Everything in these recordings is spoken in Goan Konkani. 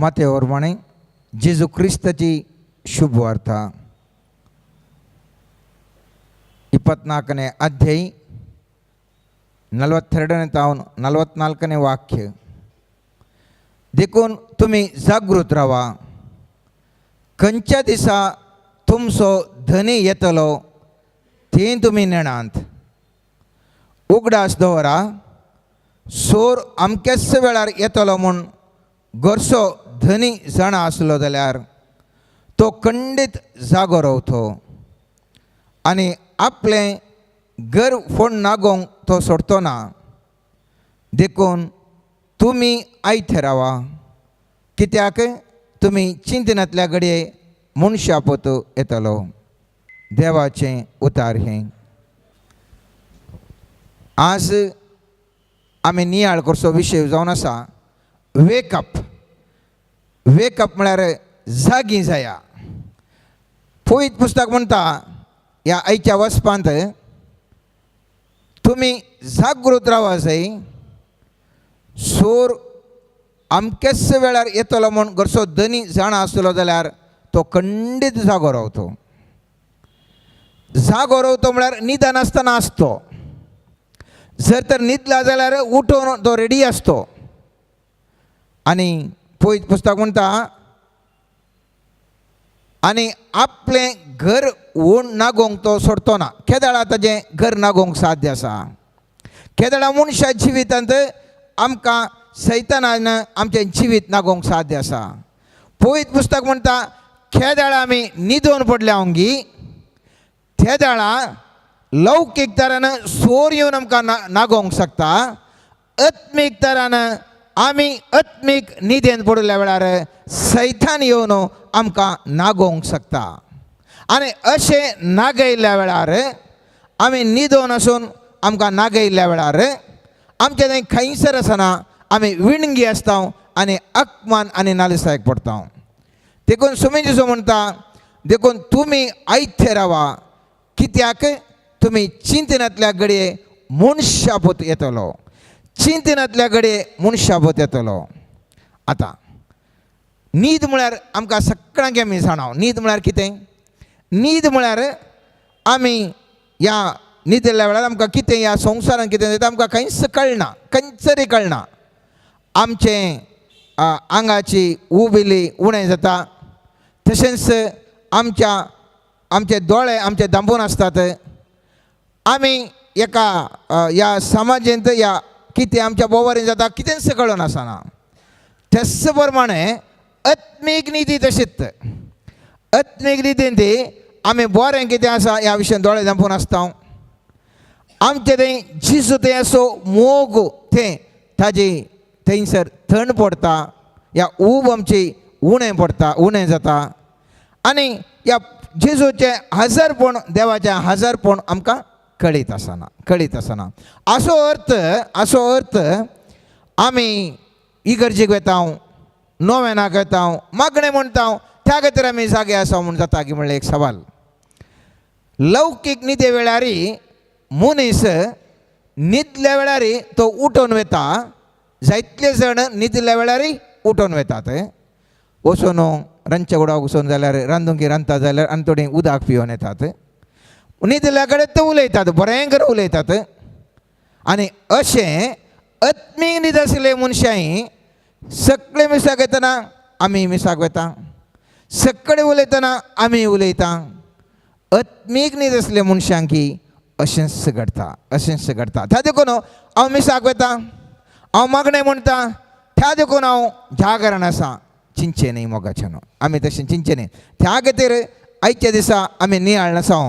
मातेवरमाणे जेजू क्रिस्ताची शुभवार्ता 24ನೇ ಅಧ್ಯಾಯ 42ನೇ तावन 44ನೇ वाक्य. देखून तुमी जागृत रावा, खंयच्या दिसा तुमचो धनी येतलो तें तुमी नेणांत. उगडास दवरा, सोर अमक्याच वेळार येतलो म्हूण घरचो धनी जाणा आसलो जाल्यार तो खंडीत जागो रावतो आनी आपलें घर फोण नागोवंक तो सोडतो ना. देखून तुमी आयते रावा, कित्याक तुमी चिंतनांतल्या घडये मनशापोत येतलो. देवाचें उतार हें. आज आमी नियाळ करचो विशय जावन आसा वेकअप. वेकअप म्हळ्यार जागी जाया. पवित्र पुस्तक म्हणटा ह्या आयच्या वचपांत तुमी जागृत रावा जाय, सोर अमक्याच वेळार येतलो म्हूण घरचो धनी जाणा आसलो जाल्यार तो खंडीत जागो रावतो. जागो रावतो म्हळ्यार निदान आसतना आसतो. जर तर न्हिदला जाल्यार उठोवन तो रेडी आसतो. आनी पवित्र पुस्तक म्हणटा आनी आपलें घर ओण नागोवंक तो सोडतो ना. केदळा ताजें घर नागोवंक साध्य आसा. केदळा मनशा जिवितांत आमकां सैतानान आमचें जिवीत नागोवंक साध्य आसा. पवित्र पुस्तक म्हणटा केदळा आमी न्हिदोन पडल्या अंगी तेदळा लौकीक तरान सोर येवन आमकां नागोवंक शकता. आत्मीक तरान आमी आत्मीक न्हिदेन पडिल्ल्या वेळार सैतान येवन आमकां नागोवंक शकता. आनी अशें नागयल्ल्या वेळार आमी न्हिदोन आसून आमकां नागयल्ल्या वेळार आमचें थंय खंयसर आसना, आमी विणगी आसता आनी अकमान आनी नालिसायक पडटा. देखून सुमी जेजू म्हणटा देखून तुमी आयते रावा, कित्याक तुमी चिंतनांतल्या घडये मनशापोत येतलो. चिंतनांतल्या घडये मनशापोत येतलो. आतां न्हीद म्हळ्यार आमकां सगळ्यांक आमी जाणा. न्हीद म्हळ्यार कितें? न्हीद म्हळ्यार आमी ह्या न्हिदिल्ल्या वेळार आमकां कितें ह्या संवसारांत कितें जाता आमकां कांयच कळना, खंयच तरी कळना. आमचें आंगाची ऊब इल्ली उणें जाता, तशेंच आमच्या आमचे दोळे आमचे दांबून आसतात. आमी एका ह्या समाजेंत ह्या कितें आमच्या बोवारीन जाता कितेंच कळून आसना. तेच प्रमाणे आत्मीक निधी तशीच. आत्मीक निधीन ती आमी बरें कितें आसा ह्या विशयान दोळे धांपून आसता. आमचे थंय जिजू थंय असो मोग थंय ताजी थंयसर थंड पडटा, ह्या ऊब आमची उणें पडटा, उणें जाता. आनी ह्या जेजूचें हजारपण देवाचें हजारपण आमकां कळीत आसना, कळीत आसना. असो अर्थ, असो अर्थ आमी इगर्जेक वेता, नोवेनाक वेता, मागणें म्हणटा, त्या खातीर आमी जागे आसा म्हूण जाता की म्हणलें एक सवाल. लौकीक न्हिदे वेळार मनीस न्हिदल्या वेळार तो उठोवन वेता. जायतले जाण न्हिदल्या वेळार उठोवन वेतात. वचून रांदच्या कुडाक वचून जाल्यार रांदूंक रांदता जाल्यार आनी थोडीं उदक पिवन येतात. न्हिदल्या कडेन ते उलयतात, बरें करून उलयतात. आनी अशें आत्मीक न्हीद आशिल्ले मनशांय सगळे मिसाक येतना आमी मिसाक वेता, सगळे उलयतना आमी उलयता. आत्मीक न्हीद आसले मनशांकी अशेंच घडटा, अशेंच घडटा. त्या देखून हांव मिसाक वेता, हांव मागणें म्हणटा, त्या देखून हांव जागरण आसा. चिंचें न्ही मोगाचें न्हू, आमी तशें चिंचें न्ही. त्या खातीर आयच्या दिसा आमी नियाळ आसा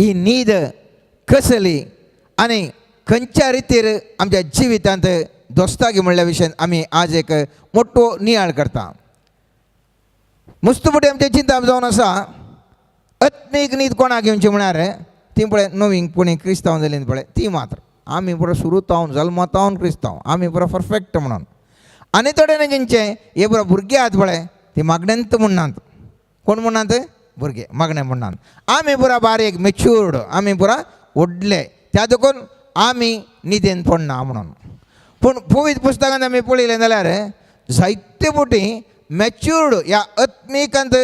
ही न्हीद कसली आनी खंयच्या रितीर आमच्या जिवितांत दोस्तागी म्हणल्या विशयान आमी आज एक मोठो नियाळ करता. मुस्तुपटी आमचें चिंतप जावन आसा आत्मीक न्हीद कोणाक घेवची म्हळ्यार ती पळय नवीन कोणी क्रिस्तांव जालीं पळय ती मात्र आमी पुरो सुरू तावन जल्मतावन क्रिस्तांव आमी पुरो परफेक्ट म्हणून. आनी थोडे जिंचे हे पुरो भुरगे आहात पळय ती मागण्यांत म्हणनात. कोण म्हणनात? भुरगे मागणें म्हणनात. आमी पुरा बारीक मेच्युर्ड, आमी पुरा व्हडले, त्या देखून आमी न्हिदेन पडना म्हणून. पूण पवित्र पुस्तकांत आमी पळयलें जाल्यार जायते बोटी मॅच्युर्ड ह्या आत्मिकांत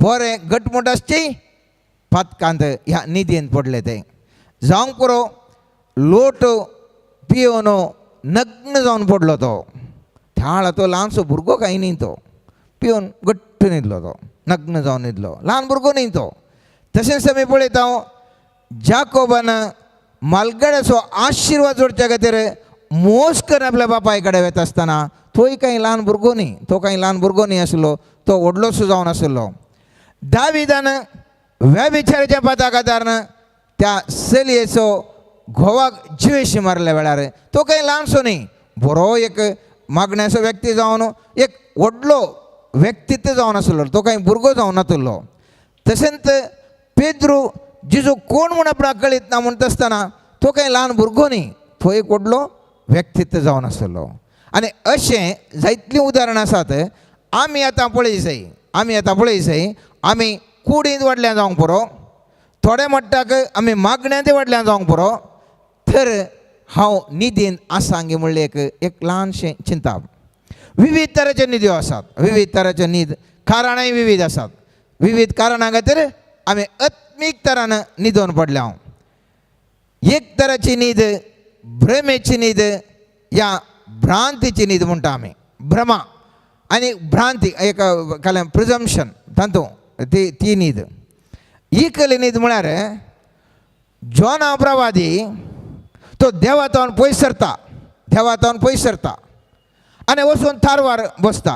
बरें घटमूट आसची पातकांत ह्या निधीन पडले ते जावंक पुरो लोट पियोन नग्न जावन पडलो तो त्याळा तो ल्हानसो भुरगो कांय न्ही तो पिवन घट्ट न्हिदलो तो नग्न जावन न्हिदलो ल्हान भुरगो न्ही तो. तशेंच आमी पळयता जाकोबान मालगड्याचो आशिर्वाद जोडच्या खातीर मोस करून आपल्या बापाय कडेन वता आसतना तोय कांय ल्हान भुरगो न्ही तो कांय ल्हान भुरगो न्ही आसलो तो व्हडलोसो जावन आसलो. दाविदान व्यभिचाराच्या पता खातीर त्या चलयेचो घोवाक जिवेशी मारल्या वेळार तो कांय ल्हानसो न्ही बरो एक मागण्याचो व्यक्ती जावन एक व्हडलो व्यक्तित्व जावन आसलो तो कांय भुरगो जावन नातलो. तशेंच पेद्रू जिजो कोण म्हूण आपणाक कळीत ना म्हणटा आसतना तो कांय ल्हान भुरगो न्ही तो एक व्हडलो व्यक्तित्व जावन आसलो. आनी अशें जायतलीं उदाहरणां आसात. आमी आतां पळय जाय आमी आतां पळय जाय आमी कुडींत वाडल्यान जावंक पुरो थोडे म्हणटाक आमी मागण्यांत वाडल्यान जावंक पुरो तर हांव निधीन आसांगी म्हणलें एक एक ल्हानशें चिंताप. विविध तरेच्यो निध्यो आसात विविध तरेच्यो न्हीद कारणांय विविध आसात विविध कारणां खातीर आमी आत्मीक तरान न्हिदोन पडल्या. एक तराची न्हीद भ्रमेची न्हीद या भ्रांतीची न्हीद म्हणटा आमी भ्रमा आनी भ्रांती एक काल प्रिजम्शन तातूंत ती ती न्हीद. ही कली न्हीद म्हळ्यार जॉना प्रवादी तो देवातावन पयस सरता देवातावन पयस सरता आनी वचून थारवार बसता.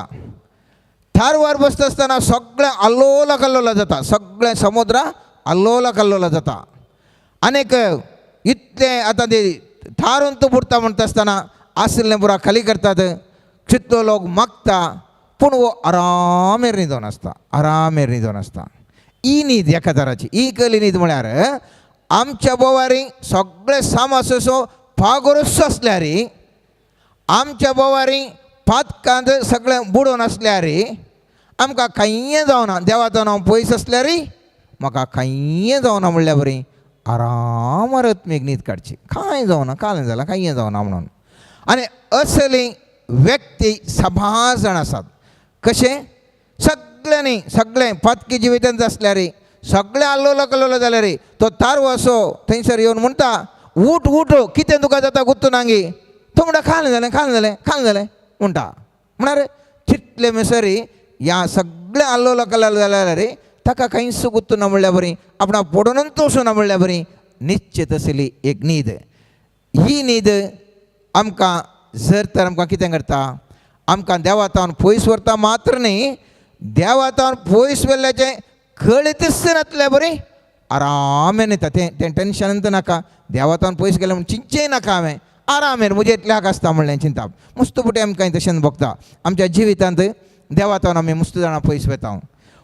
थारवार बसता आसतना सगळें आल्लोला कल्लोला जाता सगळें समुद्र आल्लोला कल्लोला जाता आनीक इतलें आतां ते थारून तूं बुडटा म्हणटा आसतना आशिल्लें पुरा खाली करतात कितलो लोक मागता पूण हो आरामेर न्हिदोन आसता आरामेर न्हिदोन आसता. ही न्हीद एका तराची ही कली न्हीद म्हळ्यार आमच्या बोवारी सगळे सामासो पागोरसो आसल्यार आमच्या बोवारी पातकांत सगळें बुडोवन आसल्यार आमकां कांय जावना देवाचो हांव पयस आसल्यार म्हाका कांय जावना म्हणल्या बरी आरामार आत्मीक न्हीद काडची कांय जावना कांय जालां कांय जावना म्हणून. आनी असली व्यक्ती सभा जाण आसात कशें सगळ्यांनी सगळें पातकी जिवितांत आसल्यार सगळें आल्लोलो कल्लोलो जाल्यार तो तारवो असो थंयसर येवन म्हणटा उठ उठ कितें तुका जाता गुत्तू नांगी तो म्हणटा खाल जालें खाल जालें खाल जालें म्हणटा म्हळ्यार चितले मिसरी ह्या सगळें आल्लोलो कल्लोलो जाल्यार ताका कांयच गुत्तू ना म्हणल्या बरी आपणा पडूनच वचूना म्हणल्या बरी निश्चित आसली एक न्हीद. ही न्हीद आमकां जर तर आमकां कितें करता आमकां देवातावन पयस व्हरता मात्र न्ही देवातावन पयस व्हेल्ल्याचें कळीतच नातल्या बरी आरामेन येता तें तें टेन्शन नाका देवातावन पयस गेलें म्हूण चिंतचें नाका हांवें आरामेन म्हजें इतल्याक आसता म्हणलें चिंताप मुस्त पुटे आमकां तशें भोगता आमच्या जिवितांत देवातावन आमी मुस्त जाणां पयस वता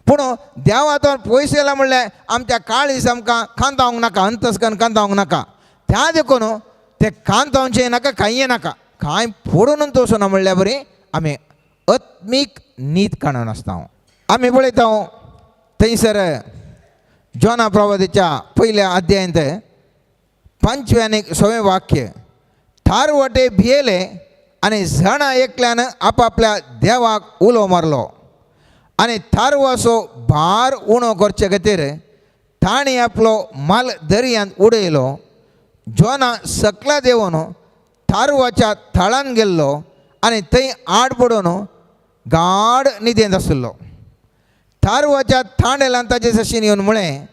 पूण देवातावन पयस गेला म्हणल्यार आमच्या काळीज आमकां खांदावंक नाका अंतस्कन खांदावंक नाका त्या देखून तें खांदावचें नाका कांय नाका कांय पडून वचना म्हणल्यार बरी आमी आत्मीक न्हीद काडून आसता. आमी पळयता थंयसर जॉना प्रवादीच्या पयल्या अध्यायांत 5वें आनी 6वें वाक्य थारवटे भियेले आनी जाणा एकल्यान आपापल्या देवाक उलो मारलो आनी थारवाचो भार उणो करचे खातीर तांणी आपलो माल दर्यांत उडयलो. जॉना सकला देंवन थारवाच्या थळान गेल्लो आनी थंय आड पडून गाड न्हिदेंत आशिल्लो. थारवाच्या थांडेलान ताजे सशीन येवन म्हळें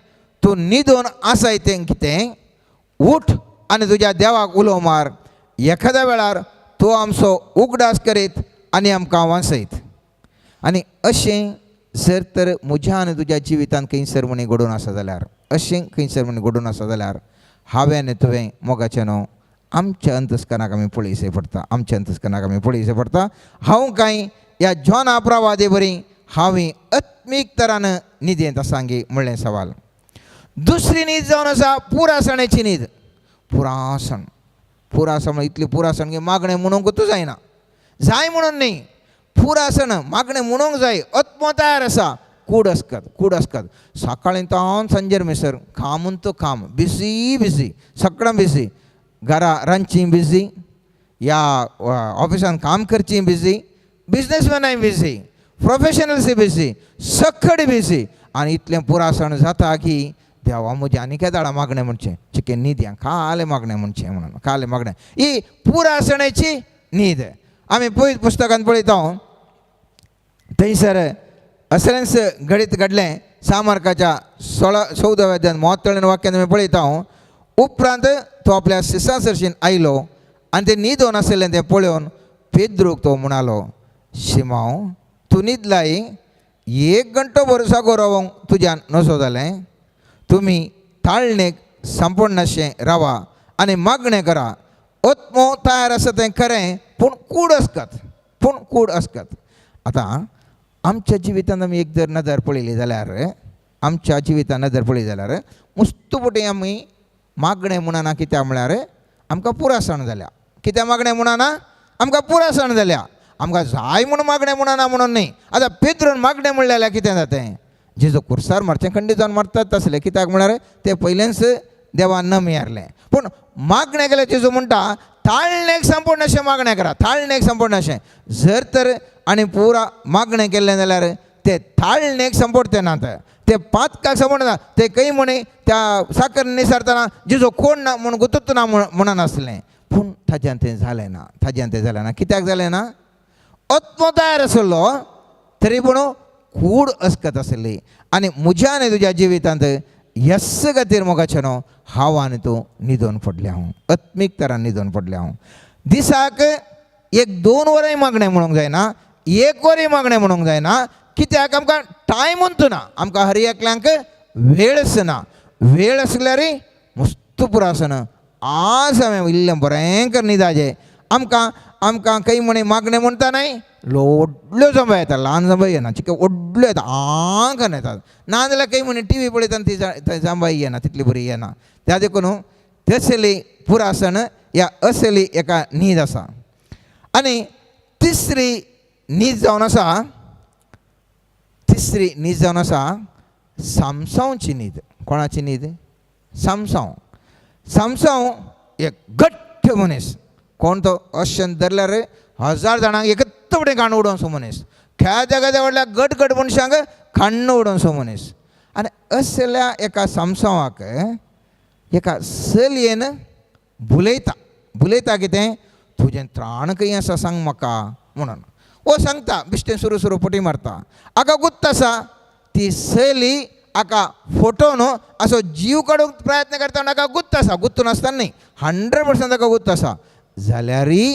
तूं न्हिदून आसाय तें कितें उठ आनी तुज्या देवाक उलो मार एखाद्या वेळार तूं आमचो उगडास करीत आनी आमकां वांचयत. आनी अशें जर तर म्हज्या आनी तुज्या जिवितांत खंयसर म्हणी घडून आसा जाल्यार अशें खंयसर म्हणी घडून आसा जाल्यार हांवें आनी तुवें मोगाचें न्हू आमच्या अंतस्करणाक आमी पळयचें पडटा आमच्या अंतस्करणाक आमी पळयचें पडटा. हांव कांय ह्या जॉना प्रवादे बरी हांवें आत्मीक तरान न्हिदेंत आसांगी म्हणलें सवाल. दुसरी न्हीद जावन आसा पुरासणाची न्हीद. पुरासण पुरासण म्हळ्यार इतली पुरासण की मागणें म्हणूंकूच जायना जाय म्हणून न्ही पुरासण मागणें म्हणूंक जाय आत्मो तयार आसा कूड अस्कत कूड अस्कत सकाळीं तावन सांजेर मिसर कामून तो काम बिजी बिजी सगळें बिजी घरा रांदची बिजी या ऑफिसान काम करची बिजी बिजनेसमॅनाय बिजी, प्रोफेशनल्सय बिजी, सगळे बिजी. आनी इतलें पुरासण जाता की देवा म्हजें आनी केदाळा मागणें म्हणचें चिके न्हीद या खालें मागणें म्हणचें म्हणून खालें मागणें. ही पुरासणाची न्हीद आमी पळयत पुस्तकान पळयता. थंयसर असलेंच घडीत घडलें. सामार्काच्या 16 14व्या अध्यायान 32 वाक्यान आमी पळयता. उपरांत तो आपल्या शिसां सरशीन आयलो आनी ते न्हिदोन आशिल्लें तें पळोवन पेद्रूक तो म्हणालो, शिमांव तूं न्हिदलाय? एक घंटो भर जागो रावोंक तुज्यान नजो जालें? तुमी ताळणेक सांपडनाशें रावा आनी मागणें करा. आत्मो तयार आसा तें खरें, पूण कूड अस्कत, पूण कूड अस्कत. आतां आमच्या जिवितांत आमी एक जर नदर पळयली जाल्यार, आमच्या जिवितांत नदर पळयली जाल्यार मुस्तू फुडें आमी मागणें म्हणना. कित्याक म्हळ्यार आमकां पुरासण जाल्या. कित्याक मागणें म्हणना? आमकां पुरासण जाल्या. आमकां जाय म्हूण मागणें म्हणना म्हणून न्ही. आतां पेद्रून मागणें म्हणलें जाल्यार कितें जातें? जेजू कुर्सार मारचें खंडीत जावन मारतात तसलें. कित्याक म्हळ्यार तें पयलेंच देवान नमी हारलें. पूण मागणें केल्यार जेजू म्हणटा ताळणेक संपूर्ण अशें मागणें करा, ताळणेक संपूर्ण अशें. जर तर आनी पुरा मागणें केल्लें जाल्यार ते ताळणेक संपडते ना, ते पातकाक संपडना. ते खंय म्हणी त्या साकर निसरतना जेजू कोण ना म्हूण गुतूच ना म्हणनासलें. पूण ताज्यान तें जालें ना, ताज्यान तें जालें ना. कित्याक जालें ना? आत्मो तयार आसलो तरी पूण कूड अस्कत आसली. आनी म्हज्या आनी तुज्या जिवितांत यस खातीर मोगाचें न्हू हांव आनी तूं न्हिदोन पडलें हांव, आत्मीक तरान न्हिदोन पडलें हांव. दिसाक एक 2 वरांय मागणें म्हणूंक जायना, 1 वरय मागणें म्हणूंक जायना. कित्याक आमकां टायमूच ना, आमकां हर एकल्यांक वेळच ना. वेळ आसल्यार मस्त पुरो आसना. आज हांवें इल्लें बरें कर न्हिदाचें. आमकां आमकां खंय म्हणी मागणें म्हणटा न्हय, व्हडल्यो जंबाय येता, ल्हान जंबाय येना, चिके व्हडल्यो येता, आंगान येतात. नाजाल्यार खंय म्हणी टी व्ही पळयतना ती जांबाय येना, तितली बरी येना. त्या देखून तसली पुरासण या असली एका न्हीद आसा. आनी तिसरी न्हीद जावन आसा, तिसरी न्हीद जावन आसा सामसांवची न्हीद. कोणाची न्हीद? सामसांव. सामसांव एक घट्ट मनीस. कोण तो? अशें धरल्यार 1000 जाणांक एकच फुडें काण उडोवचो मनीस. खेळाच्या खेळ्या व्हडल्या गट गट मनशांक खाण्ण उडोवचो मनीस. आनी असल्या एका सामसांवाक एका चलयेन भुलयता. भुलयता कितें? तुजें त्राण खंय आसा सांग म्हाका म्हणून. ओ सांगता, बिश्टें सुरू सुरू फटी मारता. हाका गुत्त आसा ती चली हाका फोटो न्हू असो जीव काडूंक प्रयत्न करता. हाका गुत्त आसा, गुत्त नासतना न्ही, 100% ताका गुत्त आसा. जाल्यारय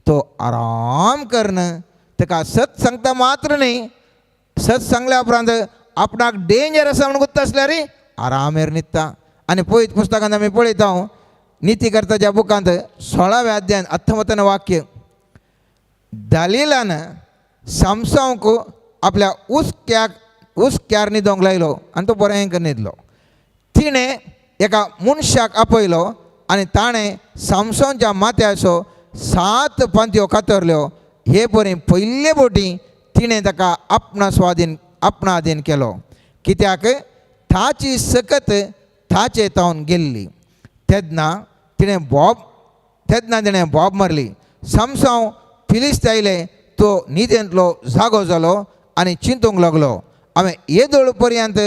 तो आराम करन ताका सत सांगता मात्र न्ही, सत सांगल्या उपरांत आपणाक डेंजर आसा म्हूण गुत्त आसल्यार आरामेर न्हिदता. आनी पळयत पुस्तकांत आमी पळयता, निती करताच्या बुकांत 16व्या अध्यायान 19 वाक्य, दालिलान सामसांवक आपल्या उसक्याक उसक्यार न्हिदोंक लायलो आनी तो बरें कर न्हिदलो. तिणें एका मनशाक आपयलो आनी ताणें सामसोनच्या माथ्याचो 7 पांतयो कातरल्यो. हे परी पयले बोटी तिणें ताका आपणा स्वाधीन आपणा अधीन केलो, कित्याक ताची सकत ताचे तावन गेल्ली. तेन्ना तिणें बोब मारली, सामसांव फिलिस्त आयले. तो न्हिदेंतलो जागो जालो आनी चिंतूंक लागलो, हांवें येदोळ पर्यंत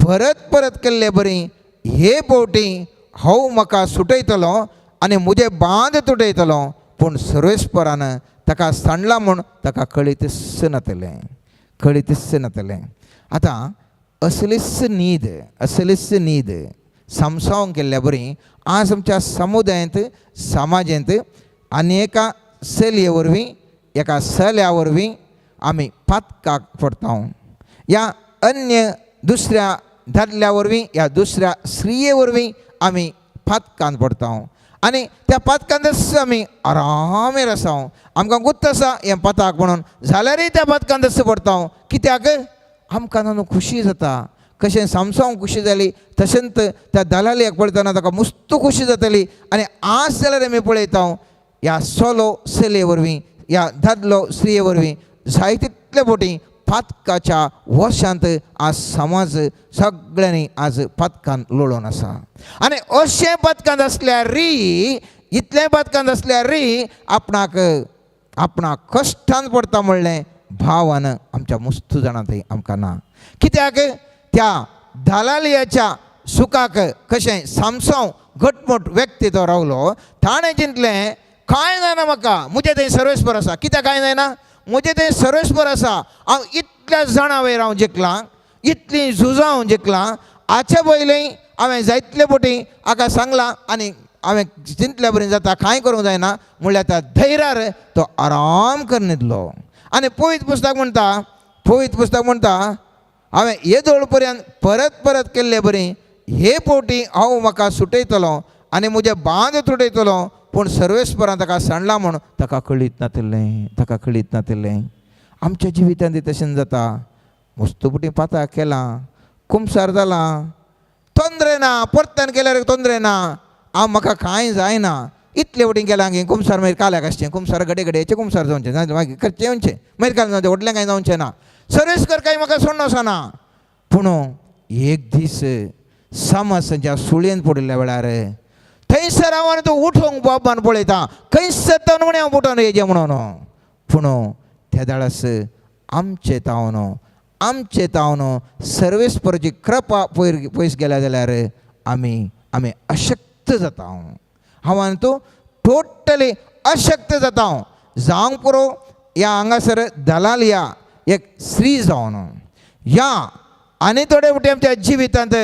परत परत केल्ले बरी हे फावटी हांव म्हाका सुटयतलो आनी म्हजे बांद तुटयतलो. पूण सर्वेस्परान ताका सांडला म्हूण ताका कळीतच नातलें, कळीतच नातलें. आतां असलीच न्हीद, असलीच न्हीद सामसांव केल्ल्या बरी आज आमच्या समुदायांत समाजांत आनी एका चलये वरवीं एका चल्या वरवीं आमी पातकाक पडटा. या अन्य दुसऱ्या दादल्या वरवीं या दुसऱ्या स्त्रिये वरवीं आमी पातकान पडटा आनी त्या पातकांतच आमी आरामेर आसा. आमकां गुत्त आसा हें पाताक म्हणून, जाल्यारय त्या पातकांतच पडटा. कित्याक आमकां न्हू खुशी जाता. कशें सामसांव खुशी जाली तशेंच त्या दलालयाक पळयतना ताका मुस्त खुशी जातली. आनी आज जाल्यार आमी पळयता ह्या सोलो चलये वरवीं ह्या दादलो स्त्रिये वरवीं जाय तितले फावटी पातकाच्या वशांत आज समाज सगळ्यांनी आज पातकान लोळून आसा. आनी अशें पातकांत आसल्यार री, इतलें पातकांत आसल्यार री आपणाक आपणा कश्टान पडटा म्हणलें भावान आमच्या मुस्तू जाणां थंय आमकां ना. कित्याक त्या दलालियाच्या सुखाक कशें सामसांव घटमूट व्यक्ती तो रावलो. ताणें चिंतलें कांय जायना म्हाका, म्हजें थंय सर्वेस्पर आसा. कित्याक कांय जायना? म्हजें थंय सर्वेस्पर आसा. हांव इतल्या जाणां वयर हांव जिखलां, इतलीं झुजां हांव जिखलां, हाचे पयलीं हांवें जायतले पटी हाका सांगलां आनी हांवें चिंतल्या बरें जाता, कांय करूंक जायना म्हणल्यार त्या धैर्यार तो आराम करून न्हिदलो. आनी पवित्र पुस्तक म्हणटा, पवित्र पुस्तक म्हणटा, हांवें येदोळ पर्यंत परत परत केल्ले बरी हे पोटी हांव म्हाका सुटयतलो आनी म्हजें बांद तुटयतलो. पूण सर्वेस्परान ताका सांडला म्हूण ताका कळीत नातिल्लें, ताका कळीत नातिल्लें. आमच्या जिवितांत तशें जाता. मुस्तुपटी पाता केलां, कुमसार जालां, तोंदरे ना, परत्यान केल्यार तोंदरे ना, हांव म्हाका कांय जायना. इतले वटेन केलां की कुमसार मागीर काल्याक आसचें, कुमसार घडये घडयेचें कुमसार जावचें, नाजाल्यार मागीर करचें येवचें, मागीर काल जावचें, व्हडलें कांय जावचें ना. सर्वेस्पर कांय म्हाका सोडना वचना. पूण एक दीस समस्यांच्या सुळयेन पडिल्ल्या वेळार थंयसर हांव आनी तो उठोवंक बाबान पळयता, खंयसर तो म्हण हांव उठोवन येयचें म्हणून. पूण त्या दाळस आमचे तावन, आमचे तावन सर्वेस्पराची कृपा पयर पयस गेल्या जाल्यार आमी आमी अशक्त जाता. हांव आनी तूं टोटली अशक्त जाता. जावंक पुरो ह्या हांगासर दलाल या एक स्त्री जावन ह्या आनी थोडे फावटी आमच्या जिवितांत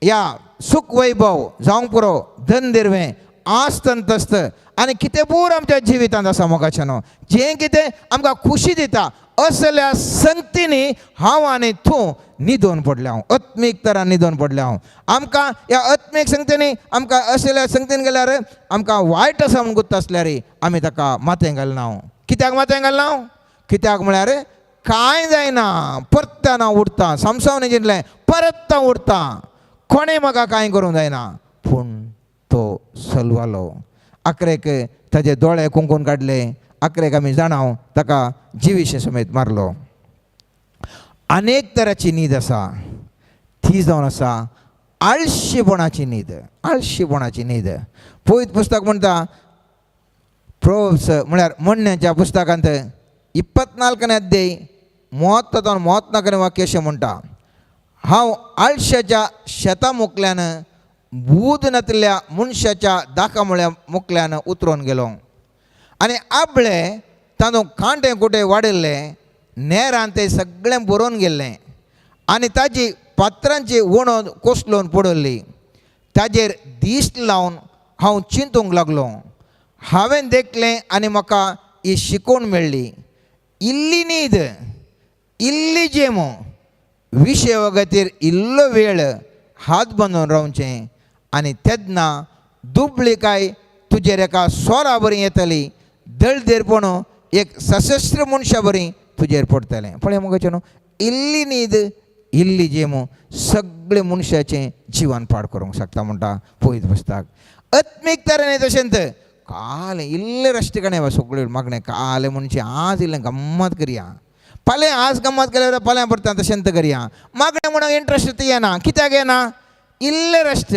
ह्या सुख वैभव जावंक पुरो, धन दिरवें आस्त अंतस्त आनी कितें पूर आमच्या जिवितांत आसा मोगाचें न्हू, जें कितें आमकां खुशी दिता असल्या संगतींनी हांव आनी तूं न्हिदोन पडल्या हांव, आत्मीक तरान न्हिदोन पडल्या हांव. आमकां ह्या आत्मीक संगतींनी आमकां असल्या संगतीन गेल्यार आमकां वायट आसा म्हूण गुत्त आसल्यार आमी ताका माथें घालना हांव. कित्याक माथें घालना हांव? कित्याक म्हळ्यार कांय जायना, परत्यान हांव उठता, सामसांव जिंतलें परत हांव उठता, कोणें म्हाका कांय करूंक जायना. पूण तो सलवालो. आखरेक ताजे दोळे कुंकून काडले, आखरेक आमी जाणाव ताका जिविशे समेत मारलो. अनेक तराची न्हीद आसा, ती जावन आसा आळशीपणाची न्हीद, आळशीपणाची न्हीद. पवित्र पुस्तक म्हणटा, प्रोव्हर्ब्स म्हळ्यार म्हणण्याच्या पुस्तकांत 24ನೇ अध्याय 34ನೇ वाक्य अशें म्हणटा, हांव आळशाच्या शेता मुकल्यान बूद नातिल्ल्या मनशाच्या दाका मुळ्या मुकल्यान उतरोन गेलो आनी आबळे तातूंत कांटे कुटे वाडिल्ले, नेरान ते सगळें बरोवन गेल्लें आनी ताजी पात्रांची वणत कोसळून पडिल्ली. ताजेर दीस लावन हांव चिंतूंक लागलो. हांवें देखलें आनी म्हाका ही शिकवण मेळ्ळी, इल्ली न्हीद, इल्ली जेम, विशय खातीर इल्लो वेळ हात बांदून रावचें आनी तेन्ना दुबळीकाय तुजेर एका सोरा बरी येतली, दळदेरपण एक सशस्त्र मनशा बरी तुजेर पडटलें. पळय मुगो न्हू, इल्ली न्हीद, इल्ली जेम सगळे मनशाचें जिवन पाड करूंक शकता म्हणटा पवित्र पुस्तक. आत्मीक तरेन तशेंच कालें इल्लें रश्ट काडून सगळ्यो मागणें कालें म्हणचे आज इल्लें गम्मत करया, फाल्यां आज गम्मत केल्यार फाल्यां परत तशेंच करया. मागणें म्हणून इंट्रस्ट येना. कित्याक येना? इल्लें रश्ट,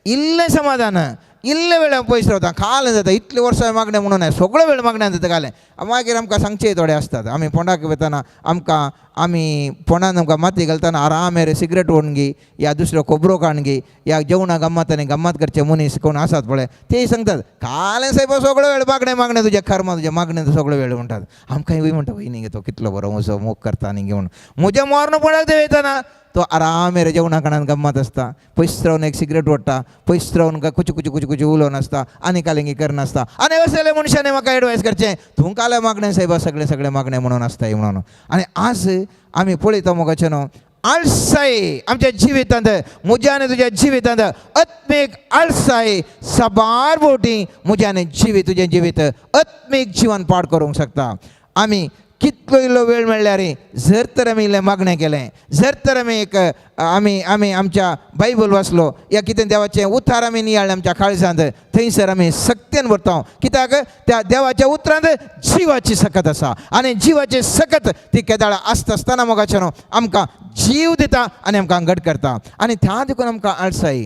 इल्लें समाधान, इल्ले वेळ पयस रावता, कालें जाता. इतले वर्सां मागणें म्हणून सगळो वेळ मागणें जाता कालें. मागीर आमकां सांगचे थोडे आसतात, आमी फोंडाक वतना आमकां आमी फोंडान आमकां माती घालतना आरामेर सिगरेट ओडून घे या दुसरो खोबरो काडून घे या जेवणा गम्मत आनी गम्मत करचे मनीस कोण आसात पळय, तेय सांगतात कालें सायबा सगळो वेळ मागणें मागणें तुजें कर्म तुजें मागणें सगळो वेळ म्हणटात. आमकां वय म्हणटा वय न्ही तो कितलो बरो म्हजो मोग करता न्ही घेवन म्हज्या मोर्न पळोवंक ते वयतना तो आरामेर जेवणा खाणान गम्मत आसता, पयस रावन एक सिगरेट ओडटा, पयस रावन कुचू कुचू कुचू कुचू उलोवन आसता आनी कालेंगी करनासता. आनी असले मनशांनी म्हाका एडवायस करचें तूं कालें मागणें सायबा सगळें सगळें मागणें म्हणून आसताय म्हणून. आनी आज आमी पळयता मोगाचें न्हू, आळसाय आमच्या जिवितांत, म्हज्या आनी तुज्या जिवितांत आत्मीक आळसाय साबार बोटी म्हज्या आनी जिवीत तुजें जिवीत आत्मीक जिवन पाड करूंक शकता. आमी कितलो इल्लो वेळ मेळ्ळ्यार जर तर आमी इल्लें मागणें केलें, जर तर आमी एक आमी आमी आमच्या बायबल वाचलो या कितें देवाचें उतार आमी नियाळ्ळें आमच्या काळजांत, थंयसर आमी सक्तेन भरता. कित्याक त्या देवाच्या उतरांत जिवाची सकत आसा आनी जिवाची सकत ती केदाळा आसता आसतना मोगाचें न्हू आमकां जीव दिता आनी आमकां घट करता. आनी त्या देखून आमकां आळसाय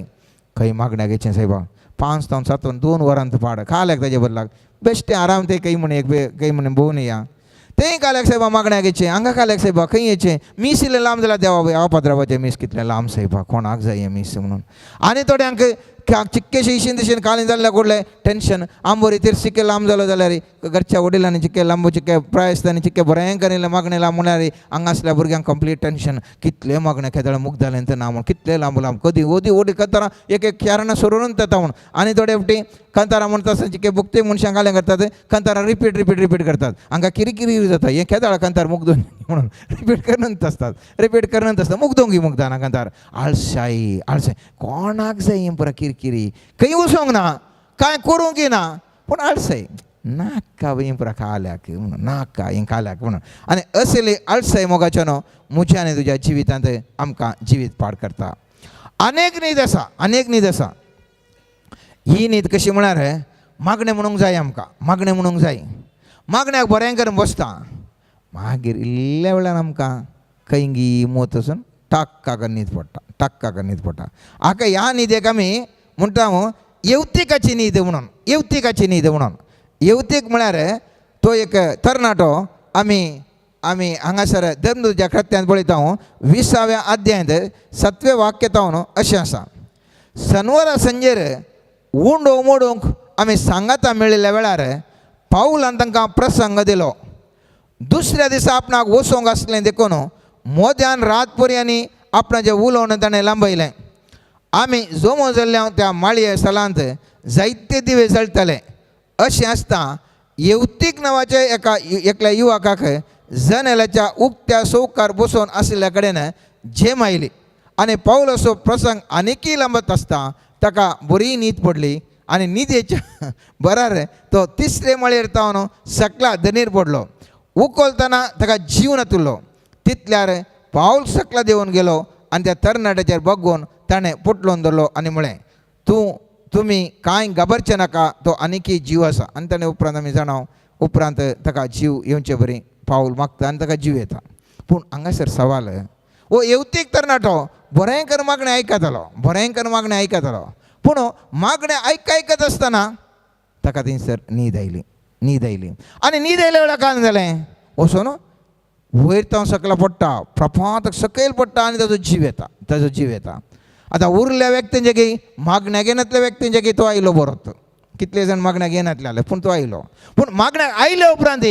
खंय मागण्या घेचें सायबा, 5 तावन 7 2 वरांत पाड काल्याक ताजे बदलाक बेश्टें आराम ते खंय म्हण एक खंय म्हण भोंवून या तेंय काल्याक सायबा मागण्याक येचें हांगा काल्याक सायबा खंय येचें मीस इल्लें लांब जाल्यार देवा ह्या पाद्रावाचें मीस कितलें लांब सायबा कोणाक जाय हें मीस म्हणून. आनी थोड्यांक चिक्केशे इशीन तशेन कालीन जाल्ल्या कुडलें टेंशन आंबोरी तेर चिक्के लांब जालो जाल्यार घरच्या वडिलांनी चिक्के लांब चिक्के प्रायस्तांनी चिक्के बरें करिल्लें मागणें लांब म्हणल्यार हांगा आसल्या भुरग्यांक कंप्लीट टेंशन कितलें मागणें केदळ मुगदालें तें ना म्हूण कितलें लांब लांब कदी ओदी ओदी कांतारां एक एक चारणां सोडून येता म्हूण. आनी थोडे फावटी कांतारां म्हणटा आसतना चिक्के भक्ती मनशां घालें करतात कांतारां रिपीट रिपीट रिपीट करतात हांगा किरी जाता हें केदळ कांतार मुगदून म्हणून रिपीट करनच आसतात रिपीट करनच आसता मुगदोंगी मुगदाना कांतार आळशाय आळशाय कोणाक जाय हें पुरा किरकिरी खंय वचोंक ना कांय करूंक ना पूण आळसाय नाका हें पुरा काल्याक म्हणून नाका हें काल्याक म्हणून. आनी असली आळसाय मोगाचो न्हू म्हज्या आनी तुज्या जिवितांत आमकां जिवीत पाड करता. अनेक न्हीद आसा अनेक न्हीद आसा. ही न्हीद कशी म्हळ्यार मागणें म्हणूंक जाय आमकां मागणें म्हणूंक जाय मागण्याक बरें करून बसता मागीर इल्ल्या वेळान आमकां खंयगी मोत वचून टाक्का करून न्हीद पडटा टाक्का करून न्हीद पडटा. हाका ह्या न्हिदेक आमी म्हणटा येवतिकाची न्हीद म्हणून येवतिकाची न्हीद म्हणून. येवतीक म्हळ्यार तो एक तरणाटो आमी आमी हांगासर धर्मदूतच्या कृत्यांत पळयता 20व्या अध्यायांत 7वें वाक्य तावन अशें आसा सनवरा संजेर उंडो मोडूंक आमी सांगाता मेळिल्ल्या वेळार पावलान तांकां प्रसंग दिलो. दुसऱ्या दिसा आपणाक वचोंक आसलें देखून मोद्यान रात पर्यांनी आपणाचें उलोवणें ताणें लांबयलें. आमी जोमो जाल्ल्या त्या माळये स्थलांत जायते दिवे जळटले. अशें आसता येवतीक नांवाच्या एका एकल्या युवकाक जनेलाच्या उक्त्या चौकार बसोवन आशिल्ल्या कडेन झेम आयली आनी पावल असो प्रसंग आनीकय लांबत आसता ताका बरी न्हीद पडली आनी न्हिदेच्या बरार तो तिसरे माळयेर तावन सकला धनीर पडलो. उखलतना ताका जीव नातुरलो. तितल्यार पावल सकला देंवन गेलो आनी त्या तरणाट्याचेर बगोवन ताणें पोटलोवन धरलो आनी म्हळें तूं तुमी कांय घाबरचें नाका तो आनीकय जीव आसा. आनी ताणें उपरांत आमी जाणा उपरांत ताका जीव येवचे बरी पावल मागता आनी ताका जीव येता. पूण हांगासर सवाल हो येवतीक तरणाटो बरें कर मागणें आयकतालो बरें कर मागणें आयकतालो पूण मागणें आयकत आसतना ताका थंयसर न्हीद आयली न्हीद आयली आनी न्हीद आयल्या वेळार कांय जालें वचून वयर तो सकला पडटा प्रपात सकयल पडटा आनी ताजो जीव येता ताजो जीव येता. आतां उरल्या व्यक्तींचे की मागण्या घेनातल्या व्यक्तींचे की तो आयलो बरोत कितले जाण मागण्या घेनातले आसले पूण तो आयलो. पूण मागण्याक आयल्या उपरांत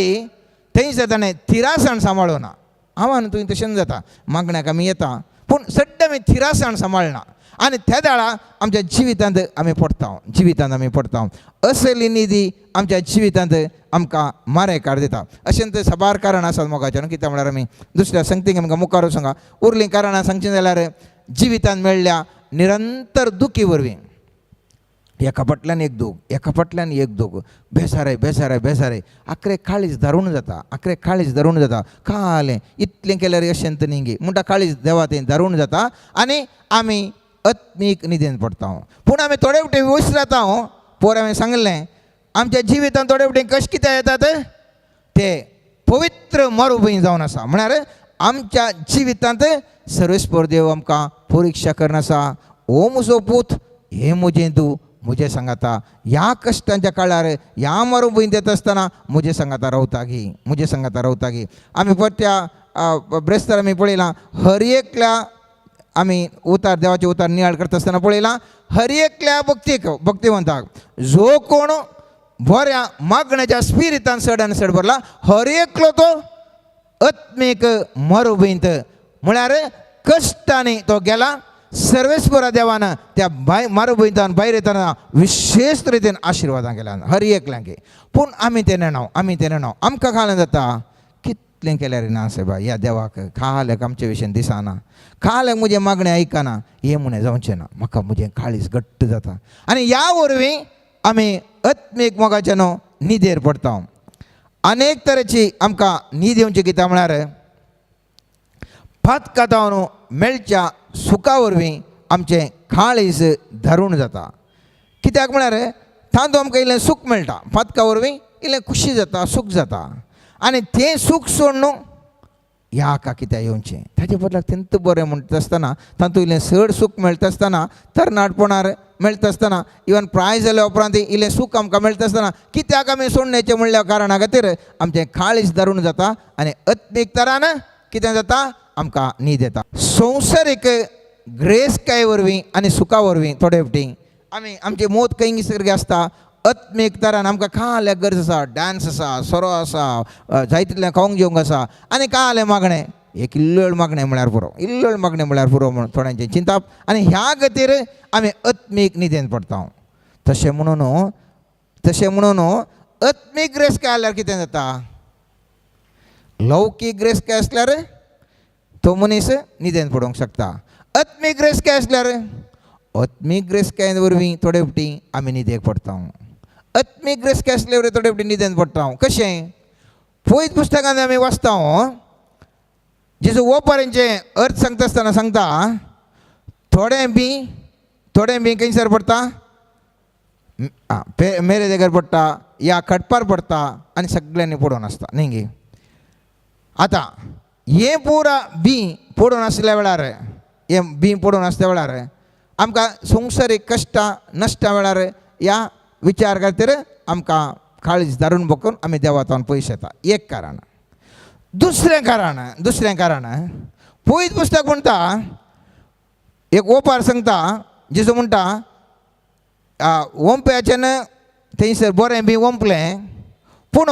थंयसर ताणें थिरासाण सांबाळना. हांव आनी तुवें तशेंच जाता मागण्याक आमी येता पूण सड्डे आमी थिरासाण सांबाळना आनी त्या वेळा आमच्या जिवितांत आमी पडटा जिवितांत आमी पडटा. असली निधी आमच्या जिवितांत आमकां मारेकार दिता. अशें तर साबार कारणां आसात मोगाचें कित्याक म्हळ्यार आमी दुसऱ्या संगतीक आमकां मुखार वचूंक उरलीं कारणां सांगचीं जाल्यार जिवितांत मेळ्ळ्या निरंतर दुखी वरवीं एका फाटल्यान एक दूख एका फाटल्यान एक दूख बेजाराय बेजाराय बेजाराय आखरे काळीज धारून जाता आखरे काळीज धारून जाता कालें इतलें केल्यार अशें न्ही गे म्हणटा काळीज देवा तें धारून जाता आनी आमी आत्मीक निदेन पडटा. पूण आमी थोडे फावटी विसरता पोर हांवें सांगिल्लें आमच्या जिवितांत थोडे फावटी कशें कितें येतात ते पवित्र मरुभूंय जावन आसा म्हळ्यार आमच्या जिवितांत सर्वेस्पर देव आमकां परिक्षा करून आसा. ओ म्हजो पूत हें म्हजें तूं म्हजें सांगाता ह्या कश्टांच्या काळार ह्या मरुभूंयंत येता आसतना म्हजें सांगाता रावता गी म्हजें सांगाता रावता गी. आमी परत्या ब्रेस्तार आमी पळयलां हर एकल्या आमी उतार देवाचे उतार नियाळ करता आसतना पळयलां हर एकल्या भक्तीक भक्तिवंताक जो कोण बऱ्या मागण्याच्या स्पिरितान चड आनी चड भरला हर एकलो तो आत्मीक मरुभूंयंत म्हळ्यार कश्टांनी तो गेला सर्वेस्परा देवान त्या भाय मरुभूंयंतान भायर येतना विशेश रितीन आशिर्वादां केल्या हर एकल्यांक. पूण आमी तें नेणाव आमी तें नेणाव आमकां खालें जाता कितलें केल्यार ना सायबा ह्या देवाक खाल्याक आमचे विशीं दिसना खाल्याक म्हजें मागणें आयकना हें म्हणें जावचें ना म्हाका म्हजें काळीज घट्ट जाता आनी ह्या वरवीं आमी आत्मीक मोगाचे न्हू न्हिदेर पडटा. अनेक तरेची आमकां न्हीद येवची कित्याक म्हळ्यार फातकातावन मेळच्या सुखा वरवीं आमचें काळीज धारून जाता. कित्याक म्हळ्यार तातूंत आमकां इल्लें सूख मेळटा फातका वरवीं इल्लें खुशी जाता सूख जाता आनी तें सूख सोडून न्हू ह्या का कित्याक येवचें ताजे बदलाक तेंत बरें म्हणटा आसतना तातूंत इल्लें चड सूख मेळटा आसतना तरणाटपणार मेळटा आसतना, इवन प्राय जाल्या उपरांत इल्लें सूख आमकां मेळटा आसतना कित्याक आमी सोडण्याचें म्हणल्या कारणा खातीर आमचें काळीज दारून जाता आनी आत्मीक तरान कितें जाता, आमकां न्हीद येता. संवसारीक ग्रेसकाय वरवीं आनी सुखा वरवीं थोडे फावटी आमी आमची मोत खंय सारकी आसता. आत्मीक तरान आमकां खाल्या गरज आसा, डांस आसा, सोरो आसा, जाय तितलें खावंक जेवंक आसा आनी कालें मागणें एक इल्लोळ मागणें म्हळ्यार पुरो, इल्लोळ मागणें म्हळ्यार पुरो म्हूण थोड्यांचें चिंताप आनी ह्या खातीर आमी आत्मीक न्हिदेन पडटा. तशें म्हणून, तशें म्हणून आत्मीक ग्रेसकाय आसल्यार कितें जाता? लौकीक ग्रेसकाय आसल्यार तो मनीस न्हिदेन पडोवंक शकता. आत्मीक ग्रेसकाय आसल्यार आत्मीक ग्रेसकाय वरवीं थोडे फावटी आमी न्हिदेक पडटा. आत्मीक ग्रेसकाय आसल्या वरवीं थोडे फावटी न्हिदेन पडटा. कशें? पयत पुस्तकांत आमी वाचता, जेजू ओपारींचे अर्थ सांगता आसतना सांगता, थोडें बी, थोडें बी खंयसर पडटा? मेरे देगर पडटा या खटपार पडटा आनी सगळ्यांनी पडून आसता न्ही गे. आतां हें पुरा बी पडून आसल्या वेळार, हें बी पडून आसल्या वेळार आमकां संवसारीक कश्टां नश्टां वेळार ह्या विचार खातीर आमकां काळीज दारून बकून आमी देवातान पयस येता, एक कारण. दुसरें कारण, दुसरें कारण पयत पुस्तक म्हणटा, एक ओपार सांगता, जेजू म्हणटा ओंप्याच्यान थंयसर बरें बी ओंपलें, पूण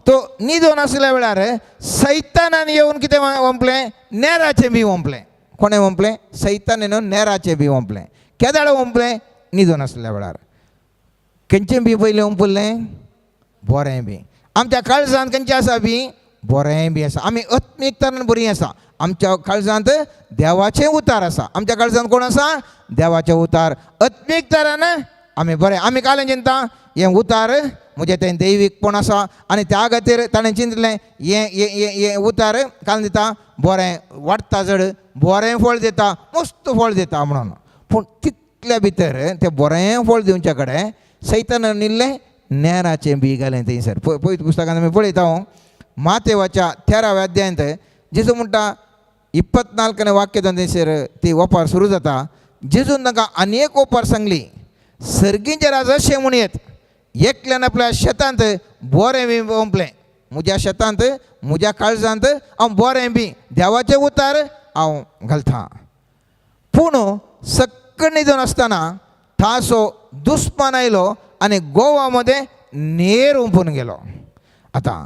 तो न्हिदोन आसल्या वेळार सैतानान येवन कितें ओंपलें? नेराचें बी ओंपलें. कोणें ओंपलें? सैतानान येवन नेराचें बी ओंपलें. केदाळ ओंपलें? न्हिदोन आसल्या वेळार. खंयचें बी पयलें ओंपलें? बरें बी. आमच्या काळजांत खंयचें आसा बी? बरें बी आसा. आमी आत्मीक तरान बरीं आसा. आमच्या काळजांत देवाचें उतार आसा. आमच्या काळजांत कोण आसा? देवाचें उतार. आत्मीक तरान आमी बरें. आमी कालें चिंता हें उतार म्हजें तें दैवीकपण आसा आनी त्या खातीर ताणें चिंतलें हें हें हें हें उतार काल दिता बरें वाडटा, चड बरें फळ दिता, मस्त फळ दिता म्हणून. पूण तितल्या भितर तें बरें फळ दिवच्या कडेन सैतानान इल्लें नेराचें बी घालें थंयसर. पळय पुस्तकांत आमी पळयता, मातेवाच्या 13व्या अध्यायांत जेजू म्हणटा, 24ನೇ वाक्य थंयसर ती ओपार सुरू जाता. जेजून तांकां आनी एक ओपार सांगली, सर्गींचे राज अशें म्हूण येत, एकल्यान आपल्या शेतांत बरें बी ओंपलें. म्हज्या शेतांत, म्हज्या काळजांत हांव बरें बी देवाचें उतार हांव घालता, पूण सक्कड न्हिदून आसतना ताचो दुस्मान आयलो आनी गोवा मदें नेर ओंपून गेलो. आतां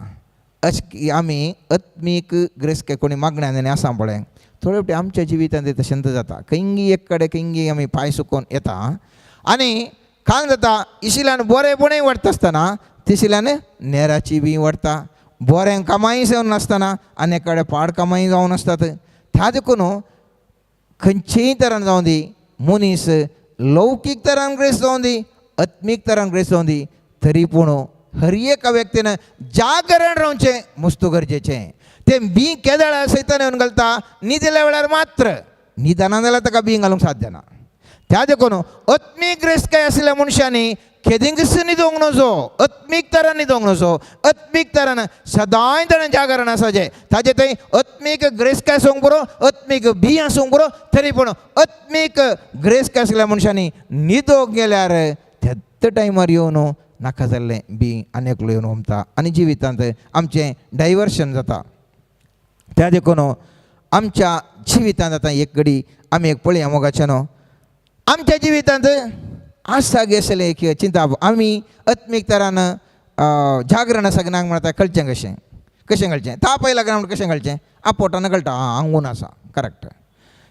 अशें आमी आत्मीक ग्रेसकाय कोणी मागण्या आनी आसा पळय, थोडे फावटी आमच्या जिवितांत तें तशेंच जाता. खंयगी एक कडेन खंयगी आमी पांय सुकोवन येता आनी काल जाता इशिल्यान बरेंपणूय वाडटा आसतना तिशिल्यान नेराची बी वाडटा, बरें कामांय जावन नासतना आनी एक कडेन पाड कामांय जावन आसतात. त्या देखून खंयचेय तरान जावं दी, मनीस लौकीक तरान ग्रेस जावं दी, आत्मीक तरान ग्रेस जावं दी, तरी पूण हर एका व्यक्तीन जागरण रावचें मस्त गरजेचें. तें बी केदळ सैतान येवन घालता? न्हिदल्या वेळार मात्र. न्हिदना जाल्यार ताका बी घालूंक साध्य ना. त्या देखून आत्मीक ग्रेसकाय आशिल्ल्या मनशांनी केदींकच न्हिदोवंक नजो, आत्मीक तरान न्हिदोवंक नजो. आत्मीक तरान सदांय ताणें जागरण आसाचें. ताजे थंय आत्मीक ग्रेसकाय आसूंक पुरो, आत्मीक बी आसूंक पुरो, तरी पूण आत्मीक ग्रेसकाय आशिल्ल्या मनशांनी न्हिदोवंक गेल्यार त्याच टायमार येवन नाका जाल्लें बी आनी एकलो येवन ओमता आनी जिवितांत आमचें डायवर्शन जाता. त्या देखून आमच्या जिवितांत आतां एक घडी आमी एक पळया मोगाचें न्हू, आमच्या जिवितांत आसा गे आसलें एक चिंता. आमी आत्मीक तरान जागरण आसा की ना म्हणटा कळचें कशें? कशें कळचें? ताप आयला काय म्हणटा कशें कळचें? पोटान कळटा, आं आंगून आसा करेक्ट.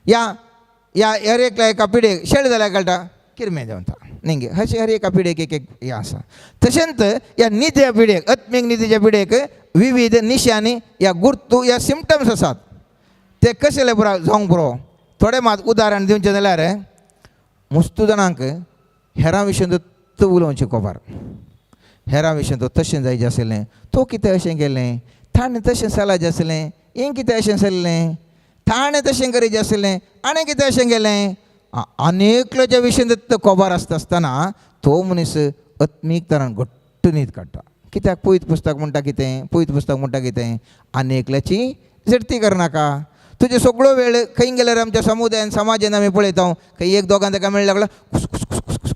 या या हर एकल्या एका पिडेक शेळ जाल्यार कळटा, किरमें देंवता न्ही गे. अशें हर एका पिडेक एक एक हें आसा. तशेंच ह्या निद्या पिडेक, आत्मीक निधीच्या पिडेक विविध निशाणी या गुर्तू या सिमटम्स आसात. ते कशें पुरो जावंक पुरो. थोडे मात उदाहरण दिवचें जाल्यार, मुस्तू जाणांक हेरां विशीं तो उलोवचें खबर, हेरां विशीं तो तशें जायचें आसलें, तो कितें अशें केलें, ताणें तशें चलायचें आसलें, हें कितें अशें चल्लें, ताणें तशें करीचें आसलें, आनी कितें अशें केलें. आनी एकल्याच्या विशीं तो खबर आसता आसतना तो मनीस आत्मीक तरान घट्ट न्हीद काडटा. कित्याक? पयत पुस्तक म्हणटा कितें? पयत पुस्तक म्हणटा कितें? आनी एकल्याची झडती करनाका. तुजे सगळो वेळ खंय गेल्यार आमच्या समुदायान समाजान आमी पळयता, खंय एक दोगां ताका मेळ्ळें लागला कुस कुस कुस कुस कुस.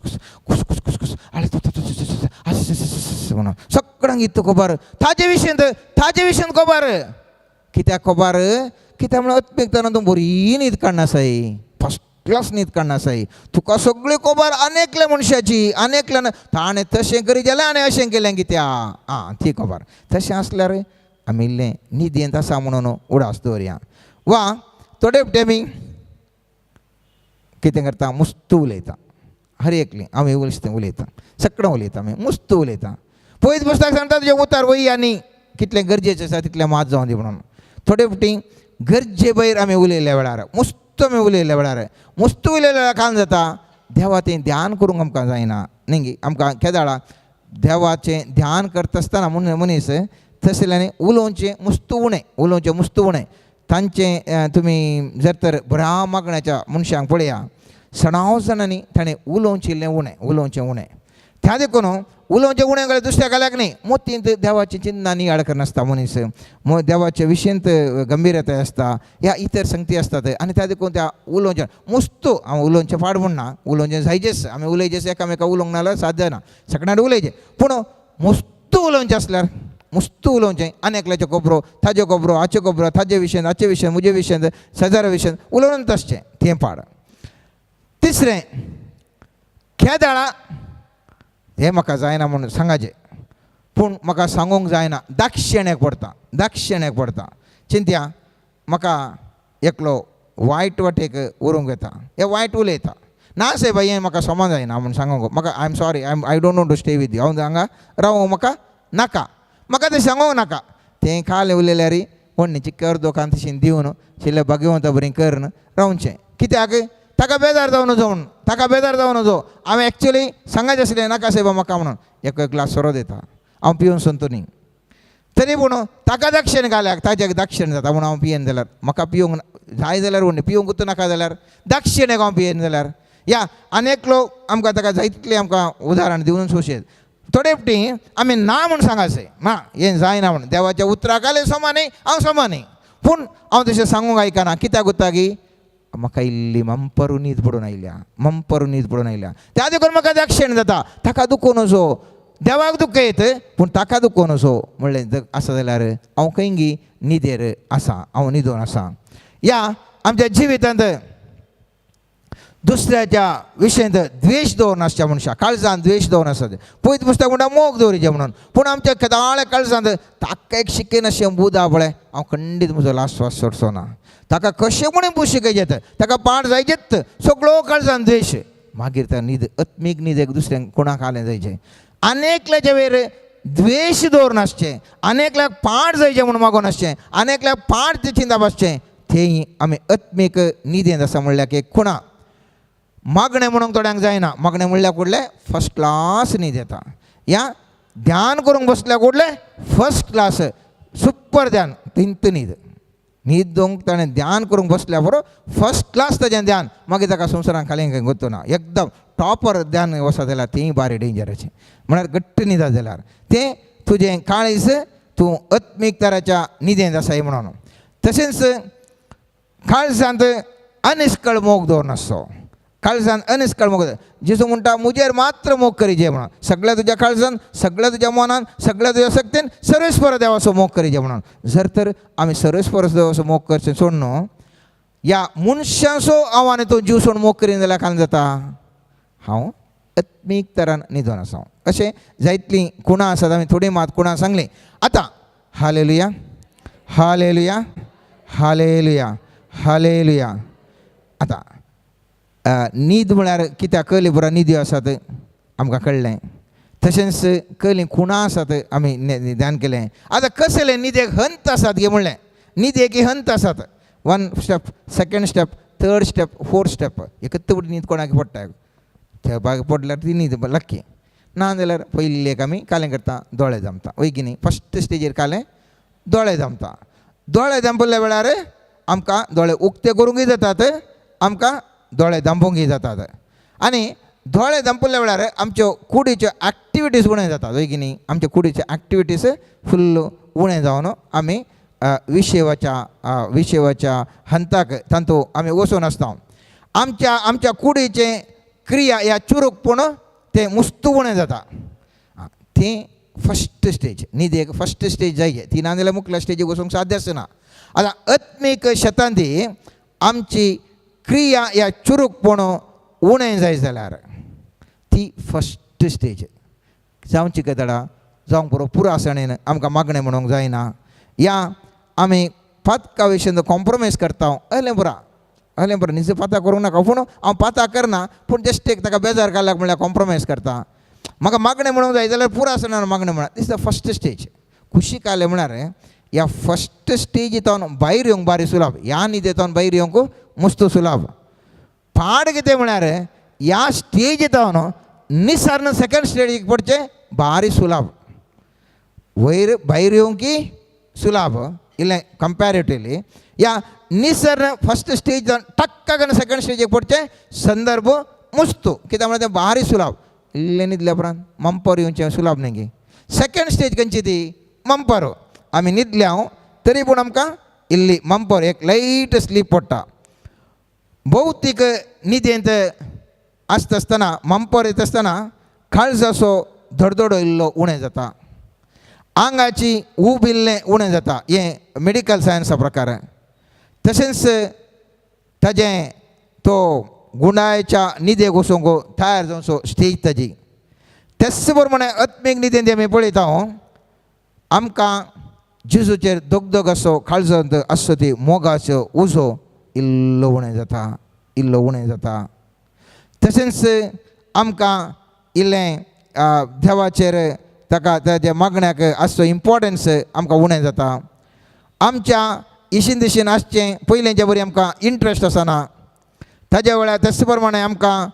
म्हणून सगळ्यांक इतू खबर ताजे विशयंत, ताजे विशयंत खबर. कित्याक खबर? कित्याक म्हणून आत्मीक तरान तूं बरी न्हीद काडनासाय, फर्स्ट क्लास न्हीद काडनासाय. तुका सगळी खबर आनी एकल्या मनशाची, आनी एकल्यान ताणें तशें करी जाल्यार आनी अशें केलें कित्याक, आं ती खबर. तशें आसल्यार आमी इल्लें न्हिदेंत आसा म्हणून उडास दवरया. वा थोडे फावटी आमी कितें करता, मुस्त उलयता. हर एकली आमी उलयता उलयता, सगळें उलयता, आमी मुस्त उलयता. पयत पुस्तक सांगता तुजें उतार वय आनी कितलें गरजेचें आसा तितलें मात जावं दी म्हणून. थोडे फावटी गरजे भायर आमी उलयल्ल्या वेळार, मुस्त आमी उलयल्ल्या वेळार, मुस्त उलयल्ल्या वेळार कांय जाता, देवा तें ध्यान करूंक आमकां जायना न्ही. आमकां केदाळा देवाचें ध्यान करता आसतना मनीस तसल्यानी उलोवचें मुस्त उणें, उलोवचें मुस्त उणें. तांचें तुमी जर तर बऱ्या मागण्याच्या मनशांक पळया, सणाव जाणांनी ताणें उलोवचें इल्लें उणें, उलोवचें उणें. त्या देखून उलोवचें उणें जाल्यार दुसऱ्या घाल्याक न्ही, मोतींत देवाचें चिंतना नियाळ करनासता मनीस, देवाचे विशयंत गंभीरताय आसता ह्या इतर संगती आसतात. आनी त्या देखून त्या उलोवचें मुस्त, हांव उलोवचें फाट म्हणना, उलोवचें जायजेच, आमी उलयचेच, एकामेका उलोवंक ना जाल्यार साध्य ना, सगळ्यांक उलयचें. पूण मुस्त उलोवचें आसल्यार मुस्त उलोवचें, आनी एकल्याच्यो खबरो, ताज्यो खबरो, हाच्यो खबरो, ताजे विशयन, हाचे विशयन, म्हजे विशयन, शेजारा विशयन उलोवनच आसचें, तें पाड. तिसरें, केदाळा हें म्हाका जायना म्हणून सांगाचें, पूण म्हाका सांगूंक जायना, दाक्षिण्याक पडटा, दाक्षिण्याक पडटा. चिंत्या म्हाका एकलो वायट वाटेक व्हरूंक येता, हे वायट उलयता, ना सायबा हें म्हाका समा जायना म्हूण सांगूंक म्हाका, I am sorry, I don't want to stay with you, हांव हांगा रावूंक म्हाका नाका, म्हाका तें सांगूंक नाका. तें खालें उलयल्यार व्हडणीची अर्दो कान तशें दिवन शिल्ले भाग्यवंता बरी करून रावचें. कित्याक ताका बेजार जावं नजो म्हूण, ताका बेजार जावं नजो. हांवें एक्चुली सांगाचें आसलें नाका सायबा म्हाका म्हणून, एक ग्लास सोरो दिता, हांव पिवन सोंतो न्ही, तरी पूण ताका दाक्षिण घाल्याक ताज्याक दाक्षिण जाता म्हणून हांव पियेन जाल्यार, म्हाका पिवंक जाय जाल्यार व्हडली पिवंकूच नाका जाल्यार दाक्षिणेक हांव पियेन जाल्यार. या आनी एकलो आमकां ताका जाय तितलें आमकां उदाहरण दिवन सोंशेत. थोडे फावटी आमी ना म्हूण सांगाचें, ना हें जायना म्हूण, देवाच्या उतराक आलें समा न्ही, हांव समा न्ही, पूण हांव तशें सांगूंक आयकना. कित्याक उरता की म्हाका इल्ली मंपरू न्हीद पडून आयल्या, मंपरू न्हीद पडून आयल्या, त्या देखून म्हाका दाक्षिण जाता. ताका दुखोवन नजो, देवाक दुख्ख येत पूण ताका दुखोवन नजो म्हणलें आसा जाल्यार हांव खंयगी न्हिदेर आसा, हांव न्हिदोन आसा. ह्या आमच्या जिवितांत दुसऱ्याच्या विशयंत द्वेश दवरना आसच्या मनशाक, काळजान द्वेश दवरना आसता. पयत पुस्तक म्हणटा मोग दवरिचें म्हणून, पूण आमच्या केदाळ्या काळजांत ताका एक शिकयन अशें बुदा पळय, हांव खंडीत म्हजो लास्ट स्वास सोडचो ना, ताका कशें म्हणून बू शिकयचें, ताका पाठ जायचेच, सगळो काळजान द्वेश. मागीर त्या न्हीद आत्मीक न्हीद एक दुसऱ्यांक कोणाक आलें जायचें. आनी एकल्याच्या वयर द्वेश दवरून आसचें, आनी एकल्याक पाठ जायचें म्हणून मागून आसचें, आनी एकल्याक पाठ ते चिंतप आसचें, तेंय आमी आत्मीक न्हिदेंत आसा म्हणल्यार एक खुणा. मागणें म्हणूंक थोड्यांक जायना, मागणें म्हणल्यार कुडलें फर्स्ट क्लास न्हीद येता. ह्या ध्यान करूंक बसल्यार कुडलें फर्स्ट क्लास सुपर ध्यान, तिंत न्हीद न्हीद दोंक ताणें ध्यान करूंक बसल्या बरो फर्स्ट क्लास ताजें ध्यान, मागीर ताका संवसारान खाली खंय गोत्तो ना, एकदम टॉपर ध्यान वचत जाल्यार तीय बारी डेंजराचें, म्हळ्यार घट्ट न्हिदत जाल्यार तें तुजें काळीज तूं आत्मीक तराच्या न्हिदेंत आसाय म्हणून. तशेंच काळजांत अनिस्कळ मोग दवर नासचो, काळजान अनिस्कळ मोग. जेजू म्हणटा मुजेर मात्र मोग करीजे म्हणून, सगळ्या तुज्या काळजान, सगळ्या तुज्या मनान, सगळ्या तुज्या शक्तीन सर्वेस्पर देवाचो मोग करीजे म्हणून. जर तर आमी सर्वेस्पर देवाचो मोग करचें सोड न्हू, ह्या मनशांचो हांव आनी तो जीव सोड मोग करीन जाल्यार कांय जाता, हांव आत्मीक तरान न्हिदोन आसा. अशें जायतलीं खुणां आसात, आमी थोडीं मात खुणां सांगलीं आतां. Hallelujah, hallelujah, hallelujah, hallelujah. आतां न्हीद म्हळ्यार कित्याक कळ्ळी पुरो, न्हिद्यो आसात आमकां कळ्ळें, तशेंच कळ्ळीं खुणां आसात आमी ध्यान केलें. आतां कसलें न्हिदेक हंत आसात गे म्हणलें, न्हिदेक हंत आसात, 1 step, 2nd step, 3rd step, 4th step. एकच फुडें न्हीद कोणाक पडटा, त्या बाग पडल्यार ती न्हीद लक्की, ना जाल्यार पयली एक आमी कालें करता, दोळे जमता वय की न्ही, फस्ट स्टेजीर कालें दोळे जमता. दोळे धांपल्या वेळार आमकां दोळे उक्ते करूंकय जातात, आमकां दोळे धांपूंकय जातात. आनी दोळे धांपल्या वेळार आमच्यो कुडीच्यो एक्टिविटीज उणें जातात वय की न्ही, आमच्या कुडीच्यो एक्टिविटीज फुल्ल उणें जावन आमी विशेवाच्या हंताक तातूंत आमी वचून आसता. आमच्या आमच्या कुडीचें क्रिया ह्या चुरूकपण तें मुस्त उणें जाता, तें फस्ट स्टेज न्हिदेक फस्ट स्टेज जाय ती ना जाल्यार मुखल्या स्टेजीक वचूंक साध्य आसना. आतां आत्मीक शेतांत आमची क्रिया या चुरूकपण उणें जाय जाल्यार ती फस्ट स्टेज जावची केदळा जावंक पुरो पुरो आसणेन आमकां मागणें म्हणूंक जायना या आमी पातका विशयन कॉम्प्रोमायज करता अहलें पुरा अहलें पुरा निज पाता करूंक नाका पूण हांव पाता करना पूण जस्ट एक ताका बेजार घालक म्हणल्यार कॉम्प्रोमायज करता. म्हाका मागणें म्हणूंक जाय जाल्यार पुरो आसना मागणें म्हणा this the first stage. कुशीक आयलें म्हळ्यार ह्या फस्ट स्टेजींतल्यान भायर येवंक बारी सुलाभ ह्या न्हिदेंतल्यान भायर येवंक मुस्त सुलाभ. पाड कितें म्हळ्यार ह्या स्टेजींतल्यान निसर्न सेकंड स्टेजीक पडचें भारी सुलाभ वयर भायर येवंक सुलाभ इल्लें कंपॅरेटिवली ह्या निसर्न फस्ट स्टेज जावन टक्क करून सेकंड स्टेजीक पडचें संदर्भ मुस्तू कित्याक म्हळ्यार तें भारी सुलाभ इल्लें न्हिदल्या उपरांत मंपर येवचें सुलाभ न्ही गे. सेकंड स्टेज खंयची ती मंपर आमी न्हिदल्या तरी पूण आमकां इल्ली मंपर एक लायट स्लीप पडटा. भौतीक न्हिदेंत आसता आसतना मंपर येता आसतना काळजाचो धडधडो इल्लो उणें जाता, आंगाची ऊब इल्लें उणें जाता, हें मेडिकल सायन्सा प्रकार. तशेंच ताजें तो गुणायच्या न्हिदेक वचूंक तयार जावचो स्टेज ताजी. तेच प्रमाणे आत्मीक न्हिदेंत आमी पळयता आमकां जेजूचेर दगदग आसो काळजांत आसचो ती मोगाचो उजो इल्लो उणें जाता इल्लो उणें जाता. तशेंच आमकां इल्लें देवाचेर ताका ताच्या मागण्याक आसचो इम्पोर्टन्स आमकां उणें जाता. आमच्या इशीन दिशीन आसचें पयलींच्या बरी आमकां इंट्रस्ट आसना. ताज्या वेळार तेच प्रमाणे आमकां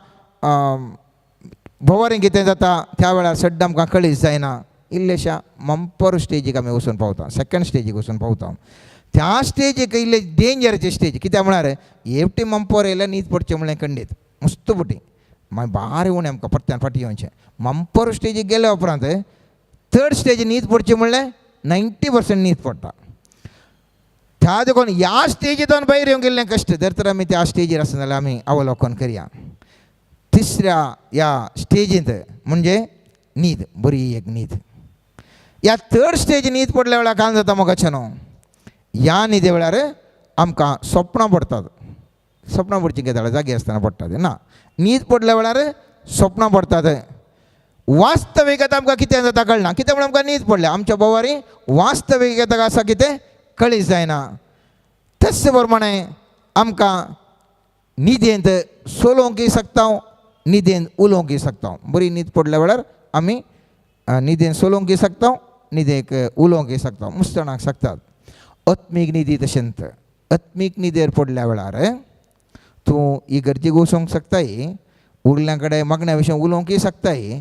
भोंवरी कितें जाता त्या वेळार सड्ड आमकां कळीत जायना. इल्लेश्या मंपर स्टेजीक आमी वचून पावता, सेकंड स्टेजीक वचून पावता. त्या स्टेजीक इल्ले डेंजरचे स्टेज कित्याक म्हळ्यार एकटी मंपर येयल्यार न्हीद पडचें म्हणलें खंडीत मस्त पुटी मागीर भारी उणें आमकां परत्यान फाटीं येवचें. मंपर स्टेजीक गेल्या उपरांत थर्ड स्टेज न्हीद पडची म्हणलें 90% न्हीद पडटा. त्या देखून ह्या स्टेजींतल्यान भायर येवंक इल्लें कश्ट जर तर आमी त्या स्टेजीर आसना जाल्यार आमी अवलोकन करया. तिसऱ्या ह्या स्टेजींत म्हणजे न्हीद बरी एक न्हीद. ह्या थर्ड स्टेज न्हीद पडल्या वेळार कांय जाता मोगाचें न्हू ह्या न्हिदे वेळार आमकां सपनां पडटात. सपनां पडचीं कितें जागे आसतना पडटात ना न्हीद पडल्या वेळार सपनां पडटात. वास्तविकता आमकां कितें जाता कळना कितें म्हणून आमकां न्हीद पडल्या आमच्या बोवारी वास्तविकता आसा कितें कळीत जायना. तेच प्रमाणे आमकां न्हिदेंत चलोवंकय शकता न्हिदेंत उलोवंकय शकता. बरी न्हीद पडल्या वेळार आमी न्हिदेंत चलोवंकय शकता न्हिदेक उलोवंकय शकता मुस्तणाक शकतात. आत्मीक न्हिदी तशेंच आत्मीक न्हिदेर पडल्या वेळार तूं इगर्जेक वचूंक शकताय उरल्या कडेन मागण्या विशय उलोवंकय शकताय.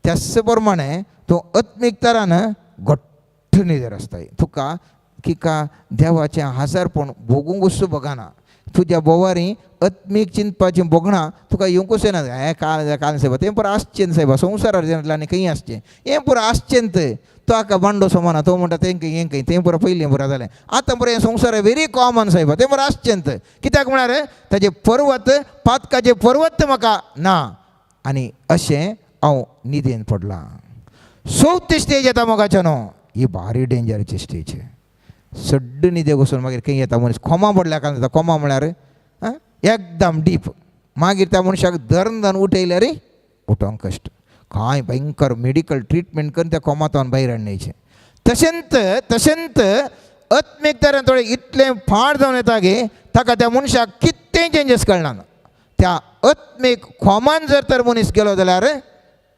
त्याच प्रमाणे तूं आत्मीक तरान घट्ट न्हिदेर आसताय. तुका किका देवाचें हाजारपण भोगूंक वस्तू बगना तुज्या बोवारी आत्मीक चिंतपाचीं भोगणां तुका येवंकूच येना. हें काल काल सायबा तें पुरो आसचें सायबा संवसारार आनी खंय आसचें हें पुरो आसचें तो आका बांडो समाना तो म्हणटा तें खंय हें खंय तें पुरो पयलीं पुरो जालें आतां पुरो हें संवसार व्हेरी कॉमन सायबा तें पुरो आसचें कित्याक म्हळ्यार ताजें पर्वत पातकाचें पर्वत म्हाका ना आनी अशें हांव न्हिदेन पडलां. चवथी स्टेज येता मोगाचें न्हू ही भारी डेंजरची स्टेज. सड्ड न्हिदेक वचून मागीर खंय येता मनीस कोमा पडल्या कारण जाता. कोमा म्हळ्यार एकदम डीप मागीर त्या मनशाक धरून धरून उठयल्यार उठोवंक कश्ट कांय भयंकर मेडिकल ट्रिटमेंट करून त्या कोमांतल्यान भायर हाडण्याचें. तशेंच तशेंच आत्मीक तरेन थोडें इतलें फाट जावन येता की ताका त्या मनशाक कितें चेंजीस कळना. त्या आत्मीक कोमान जर तर मनीस गेलो जाल्यार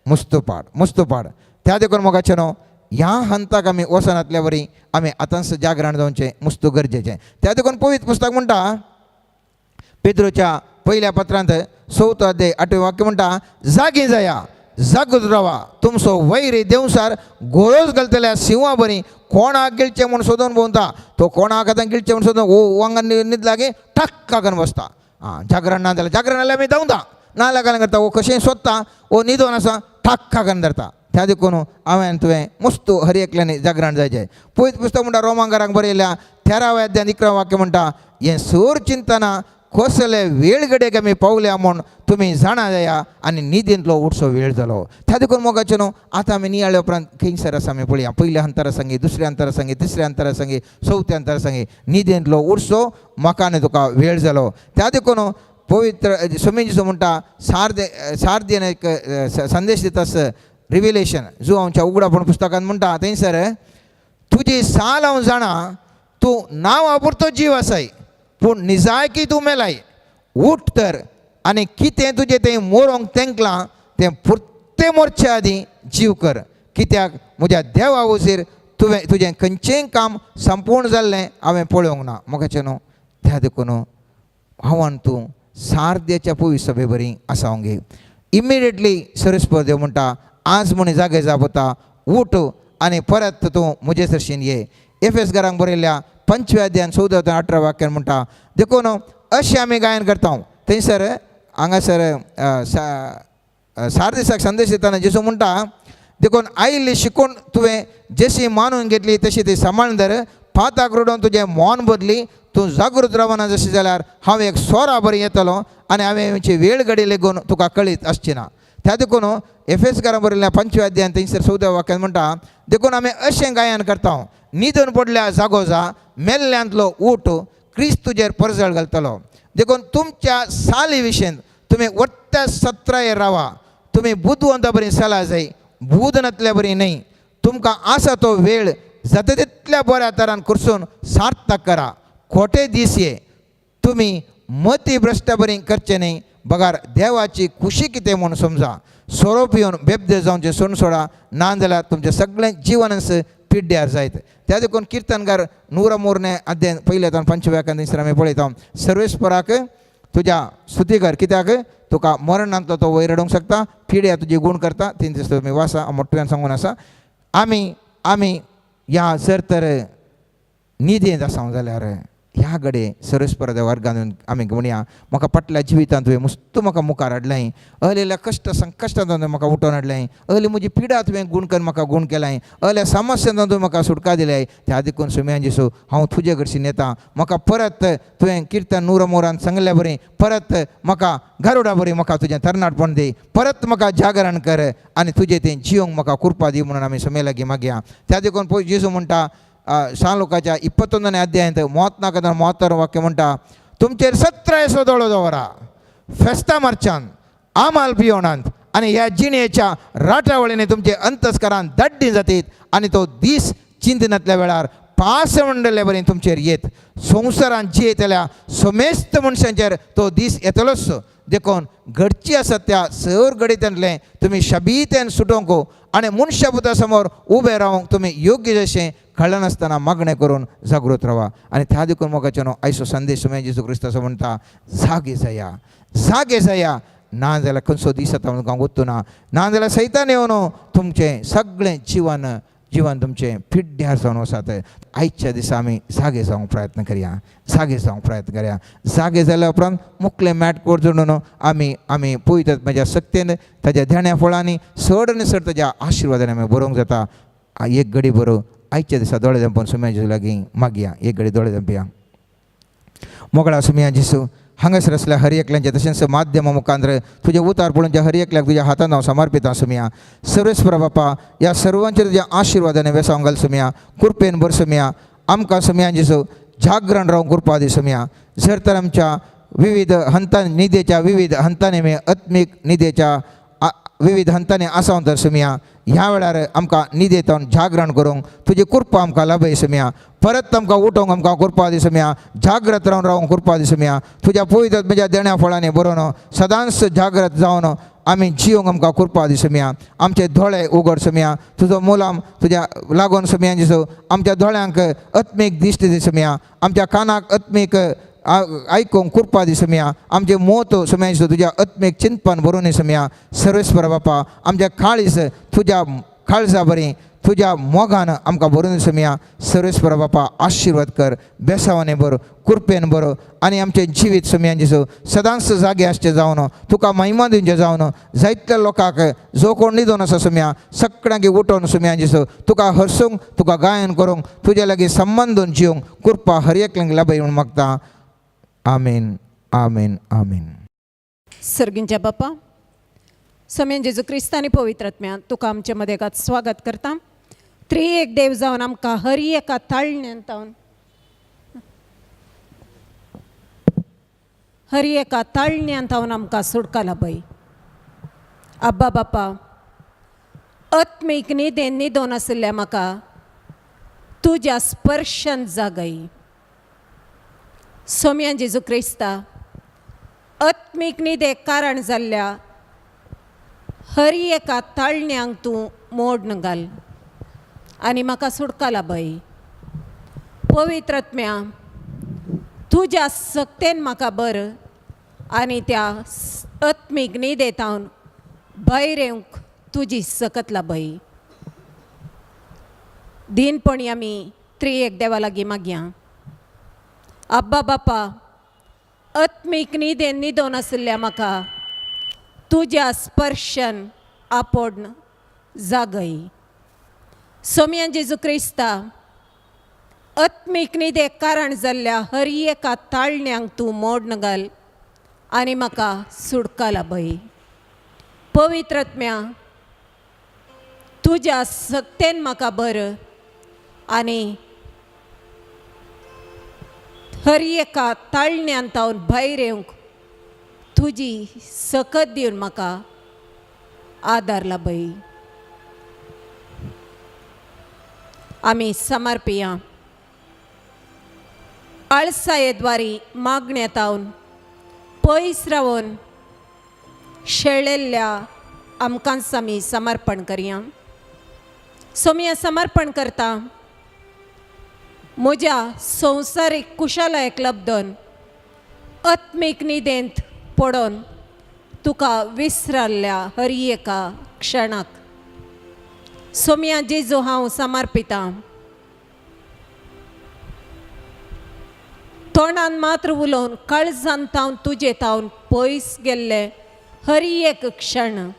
मुस्त पाड मुस्त पाड. त्या देखून मोगाचें न्हू ह्या हंताक आमी वचनातल्या वरी आमी आतांच जागरण जावचें मुस्त गरजेचें. त्या देखून पवित्र पुस्तक म्हणटा पेद्रोच्या पयल्या पत्रांत 4 अध्याय 8 वाक्य म्हणटा जागी जाया जागृत रावा तुमचो वैरी देवसार गोरोज घालतल्या सिंहा बरी कोणाक गिळचें म्हूण सोदून भोंवता तो कोणाक आतां गिळचें म्हूण सोदून ओ वांगा न्हिदला की ठक्क करून बसता. आं जागरण ना जाल्यार जागरण जाल्यार आमी धांवता ना जाल्यार करता ओ कशें सोदता ओ न्हिदोन आसा ठक्क करून धरता. त्या देखून हांवें तुवें मस्त हर एकल्यानी जागरण जायचें. पयत पुस्तक म्हणटा रोमांकारांक बरयल्या 13व्या अध्यायांत 11 वाक्य म्हणटा हें सर चिंतना कसले वेळ घडयेक आमी पावल्या म्हूण तुमी जाणा जाया आनी न्हिदेंतलो उठचो वेळ जालो. त्या देखून मोगाचें न्हू आतां आमी नियाळ्या उपरांत खंयसर आसा आमी पळया. पयल्या अंतरा सांगी, दुसऱ्या अंतरा सांगी, तिसऱ्या अंतरा सांगी, चवथ्या अंतरा सांगी, न्हिदेंतलो उठचो म्हाका आनी तुका वेळ जालो. त्या देखून पवित्र स्वामी जेजू म्हणटा सार्देन एक संदेश दिता रिविलेशन जो आमच्या उगडापण पुस्तकांत म्हणटा थंयसर तुजी साल हांव जाणा, तूं नांवा पुरतो जीव आसाय पूण निजायकी तूं मेलाय. उठ तर आनी कितें तुजें तें मोरोंक तेंकलां तें पुरतें मोरचे आदीं जीव कर, कित्याक म्हज्या देवा वजीर तुवें तुजें खंयचेंय काम संपूर्ण जाल्लें हांवें पळोवंक ना. मोगाचें न्हू त्या देखून हांव आनी तूं सार्देच्या पवित्र सभे बरी आसा गे. इमिडिएटली सरस्पत देव म्हणटा आज म्हण जागे जाप वता, उठ आनी परत तूं म्हजे सरशीन ये. एफएस घरांक बरयल्ल्या 5व्या अध्यायान 14 ते 18 वाक्यान म्हणटा देखून अशें आमी गायन करता. थंयसर हांगासर सार्दिसाक संदेश दितना जेजू म्हणटा देखून आयिल्ली शिकून तुवें जशी मानून घेतली तशी ती सांबाळून धर, पाताक रडोवन तुजें मौन बदली, तूं जागृत रावना जशें जाल्यार हांव एक सोरा बरी येतलो आनी हांवें म्हणचे वेळ घडी लेगून तुका कळीत आसची ना. त्या देखून एफएस घरां बरयल्ल्या 5व्या अध्यायान थंयसर 14 वाक्यान म्हणटा देखून आमी अशें गायन करता, न्हिदून पडल्या जागो जा, मेल्ल्यांतलो उठ, क्रिस्त तुजेर परजळ घालतलो. देखून तुमच्या साली विशेन तुमी वट्ट्या सत्रायेर रावा, तुमी बुदवंता बरी सला जाय, बूद नातल्या बरी न्हय. तुमकां आसा तो वेळ जाता तितल्या बऱ्या तरान kurसून सार्थक करा. खोटे दीस ये, तुमी मती भ्रश्ट बरी करचे न्हय, बगार देवाची खुशी कितें म्हूण समजा. सोरो पिवन बेबदे जावचें सोडून सोडा, ना जाल्यार तुमचें सगळें जिवनच पिड्ड्यार जायत. त्या देखून किर्तनकार 103 अध्याय पयल्या तावन 5व्या वाक्यान आमी पळयता सर्वेस्पराक तुज्या स्तुती कर, कित्याक तुका मरणांतलो तो वयर रडोवंक शकता, पिड्या तुजी गूण करता. 3 दीस तुमी वासा मोठ्यान सांगून आसा. आमी आमी ह्या जर तर न्हिदेंत आसा जाल्यार ह्या घडये सर्वेस्परा वर्गान आमी म्हणया म्हाका फाटल्या जिवितांत तुवें मुस्तू म्हाका मुखार हाडलें, अहलेल्या कश्ट संकश्टांत तुवें म्हाका उठोवन हाडलें, अहले म्हजी पिडा तुवें गूण करून म्हाका गूण केलाय, अहल्या समस्यांत तुवें म्हाका सुटका दिलाय. त्या देखून सुम्यान जेसू हांव तुजे कडशीन येता, म्हाका परत तुवें किर्तन 103 सांगल्या बरी परत म्हाका गरुडा बरी म्हाका तुजें तरणाटपण दी, परत म्हाका जागरण कर आनी तुजें तें जिवंक म्हाका कृपा दी म्हणून आमी सुमे लागीं मागया. त्या देखून पळय जेजू म्हणटा सान लुकाच्या 21 अध्यायांत 34 36 वाक्य म्हणटा तुमचेर 17 दोळो दवरा, फेस्ता मार्चान आमाल पियोणांत आनी ह्या जिणेच्या राटावळीने तुमचे अंतस्करान दड्डी जातीत आनी तो दीस चिंतनातल्या वेळार पास मंडल्या बरी तुमचेर येत. संवसारान जियेतल्या समेस्त मनशांचेर तो दीस येतलोच. देखून घडची आसा त्या सर घडीतांतलें तुमी शबीतेन सुटोवंक आनी मनशा पुता समोर उबें रावंक तुमी योग्य जशें कळनासतना मागणें करून जागृत रावा. आनी त्या देखून मोगाचें न्हू आयचो संदेश तुमी जेजू क्रिस्ताचो म्हणटा जागे जाया, जागे जाया, ना जाल्यार खंयचो दीस आतां तुमकां वत्तू ना, ना जाल्यार सैतान येवन तुमचें सगळें जिवन जिवन तुमचें पिड्ड्यार जावन वसात. आयच्या दिसा आमी जागे जावंक प्रयत्न करया, जागे जावंक प्रयत्न करया. जागे जाल्या उपरांत मुखलें मॅट कोट जोडून आमी आमी पळयतात म्हज्या सक्तेन ताज्या देण्या फळांनी चड आनी चड ताज्या आशिर्वादान आमी बरोवंक जाता. एक घडी बरोवं आयच्या दिसा दोळे धांपून सुम्या जेजू लागीं मागया. एक घडी दोळे धांपया. मोगळा सुम्या जेजू हांगासर आसल्या हर एकल्यांच्या तशेंच माध्यमा मुखांतर तुजें उतार पळोवच्या हर एकल्याक तुज्या हातान हांव समर्पिता सुम्या. सर्वेस्परा बापा ह्या सर्वांचेर तुज्या आशिर्वादाने वेसावंक घाल सुम्या, कृपेन भर सुम्या. आमकां सुम्या जेजू जागरण रावंक कृपा दी सुम्या. जर तर आमच्या विविध हंता निधेच्या विविध हंतांनी आमी आत्मीक निधेच्या विविध हंतांनी आसावंक तर सुम्या ह्या वेळार आमकां निदेतावन जागरण करूंक तुजी कृपा आमकां लाभय सुम्या. परत आमकां उठोवंक आमकां कृपा दी सुम्या, जाग्रत रावन रावंक कृपा दी सुम्या. तुज्या पवित्र म्हज्या देण्या फळांनी बरोवन सदांच जाग्रत जावन आमी जिवंक आमकां कृपा दी सुम्या. आमचे दोळे उगड सुम्या, तुजो मुलाम तुज्या लागून सुम्या जेजू आमच्या दोळ्यांक आत्मीक दिश्ट दी सुम्या, आमच्या कानाक आत्मीक आयकूंक कृपा दी सुम्या. आमचे मोत सुम्या जेजू तुज्या आत्मीक चिंतपान भरून सुम्या. सर्वेस्पर बापा आमच्या काळीज तुज्या काळजा बरी तुज्या मोगान आमकां भरून सुम्या. सर्वेस्पर बापा आशिर्वाद कर, बेसावाने बरो, कृपेन बरो आनी आमचें जिवीत सुम्या जेजू सदांच जागे आसचें जावन तुका महिमा दिवचें जावन जायत्या लोकांक जो कोण न्हिदोन आसा सुम्या सगळ्यांक उठोवन सुम्या जेजू तुका हरसूंक तुका गायन करूंक तुज्या लागीं संबंदून जिवंक कृपा हर एकल्यांक लाभय म्हूण मागता. आमेन. आमेन आमेन. सर्गींच्या बापा, समेन जेजू क्रिस्तानी आनी पवित्र आत्म्यान तुका आमचे मदेगात स्वागत करता. त्रि एक देव जावन आमकां हर एका ताळण्यान तावन हर एका ताळण्यान तावन आमकां सुटका लाभय. आब्बा बापा, आत्मीक न्हिदेन न्हिदोन आशिल्ल्या म्हाका तुज्या स्पर्शन जागय. सोम्यान जेजू क्रिस्ता, आत्मीक न्हिदेक कारण जाल्ल्या हर एका ताळण्यांक तूं मोड घाल आनी म्हाका सुटका लाभय. पवित्र आत्म्या, तुज्या सक्तेन म्हाका बर आनी त्या आत्मीक न्हिदेतावन भायर येवंक तुजी सकत लाभय. दीनपणी आमी त्रिएक देवा लागीं मागया. आब्बा बापा, आत्मीक न्हिदेन न्हिदोन आशिल्ल्या म्हाका तुज्या स्पर्शन आपोड्न जागय. सोम्यान जेजू क्रिस्ता, आत्मीक न्हिदेक कारण जाल्ल्या हर एका ताळण्यांक तूं मोड्न घाल आनी म्हाका सुटका लाभय. पवित्र आत्म्या, तुज्या सक्तेन म्हाका बर आनी हर एका ताळण्यान तावन भायर येवंक तुजी सकत दिवन म्हाका आदार लाभय. आमी समर्पिया. आळसायेद्वारी मागण्यात तावन पयस रावन शेळेल्ल्या आमकांच आमी समर्पण करया. सोमया समर्पण करता म्हज्या संवसारीक कुशालायक लब्दन आत्मीक निदेंत पडोन तुका विसराल्ल्या हर एका क्षणाक. सोमया जेजू, हांव समर्पितां. तोंडान मात्र उलोवन काळजान तावन तुजे तावन पयस गेल्ले हर एक क्षण,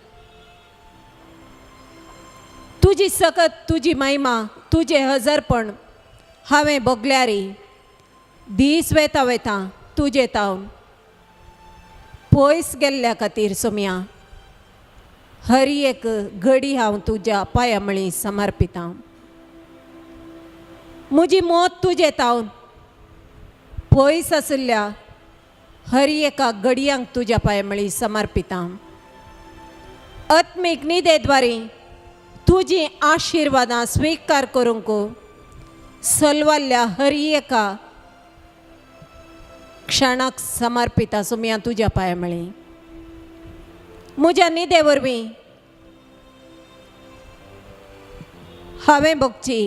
तुजी सकत, तुजी महिमा, तुजें हजारपण हांवें भोगल्यारी दीस वेता वेता तुजे तावन पयस गेल्ल्या खातीर सोमया हर एक घडी हांव तुज्या पांया मळी समर्पितां. म्हजी मौत तुजे तावन पयस आशिल्ल्या हर एका घडयांक तुज्या पांया मळी समर्पितां. आत्मीक न्हिदेद्वारी तुजी आशिर्वादां स्विकार करूंक सलवाल्ल्या हर एका क्षणाक समर्पिता सुमया तुज्या पांया मळी. म्हज्या न्हिदे वरवीं हांवें भोगची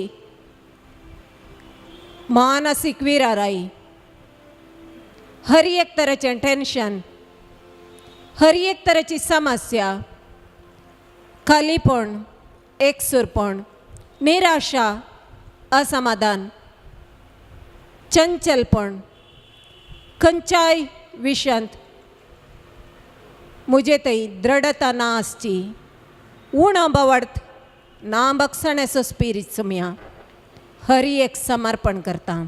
मानसीक विराराई, हर एक तरेचें टेन्शन, हर एक तरेची समस्या, खालीपण, एकसूरपण, निराशा, असमाधान, चंचलपण, खंयच्याय विशयांत म्हजे थंय द्रढता ना आसची, उणो बवार्थ ना बक्षण्याचो स्पिरीत सुमया हर एक समर्पण करता.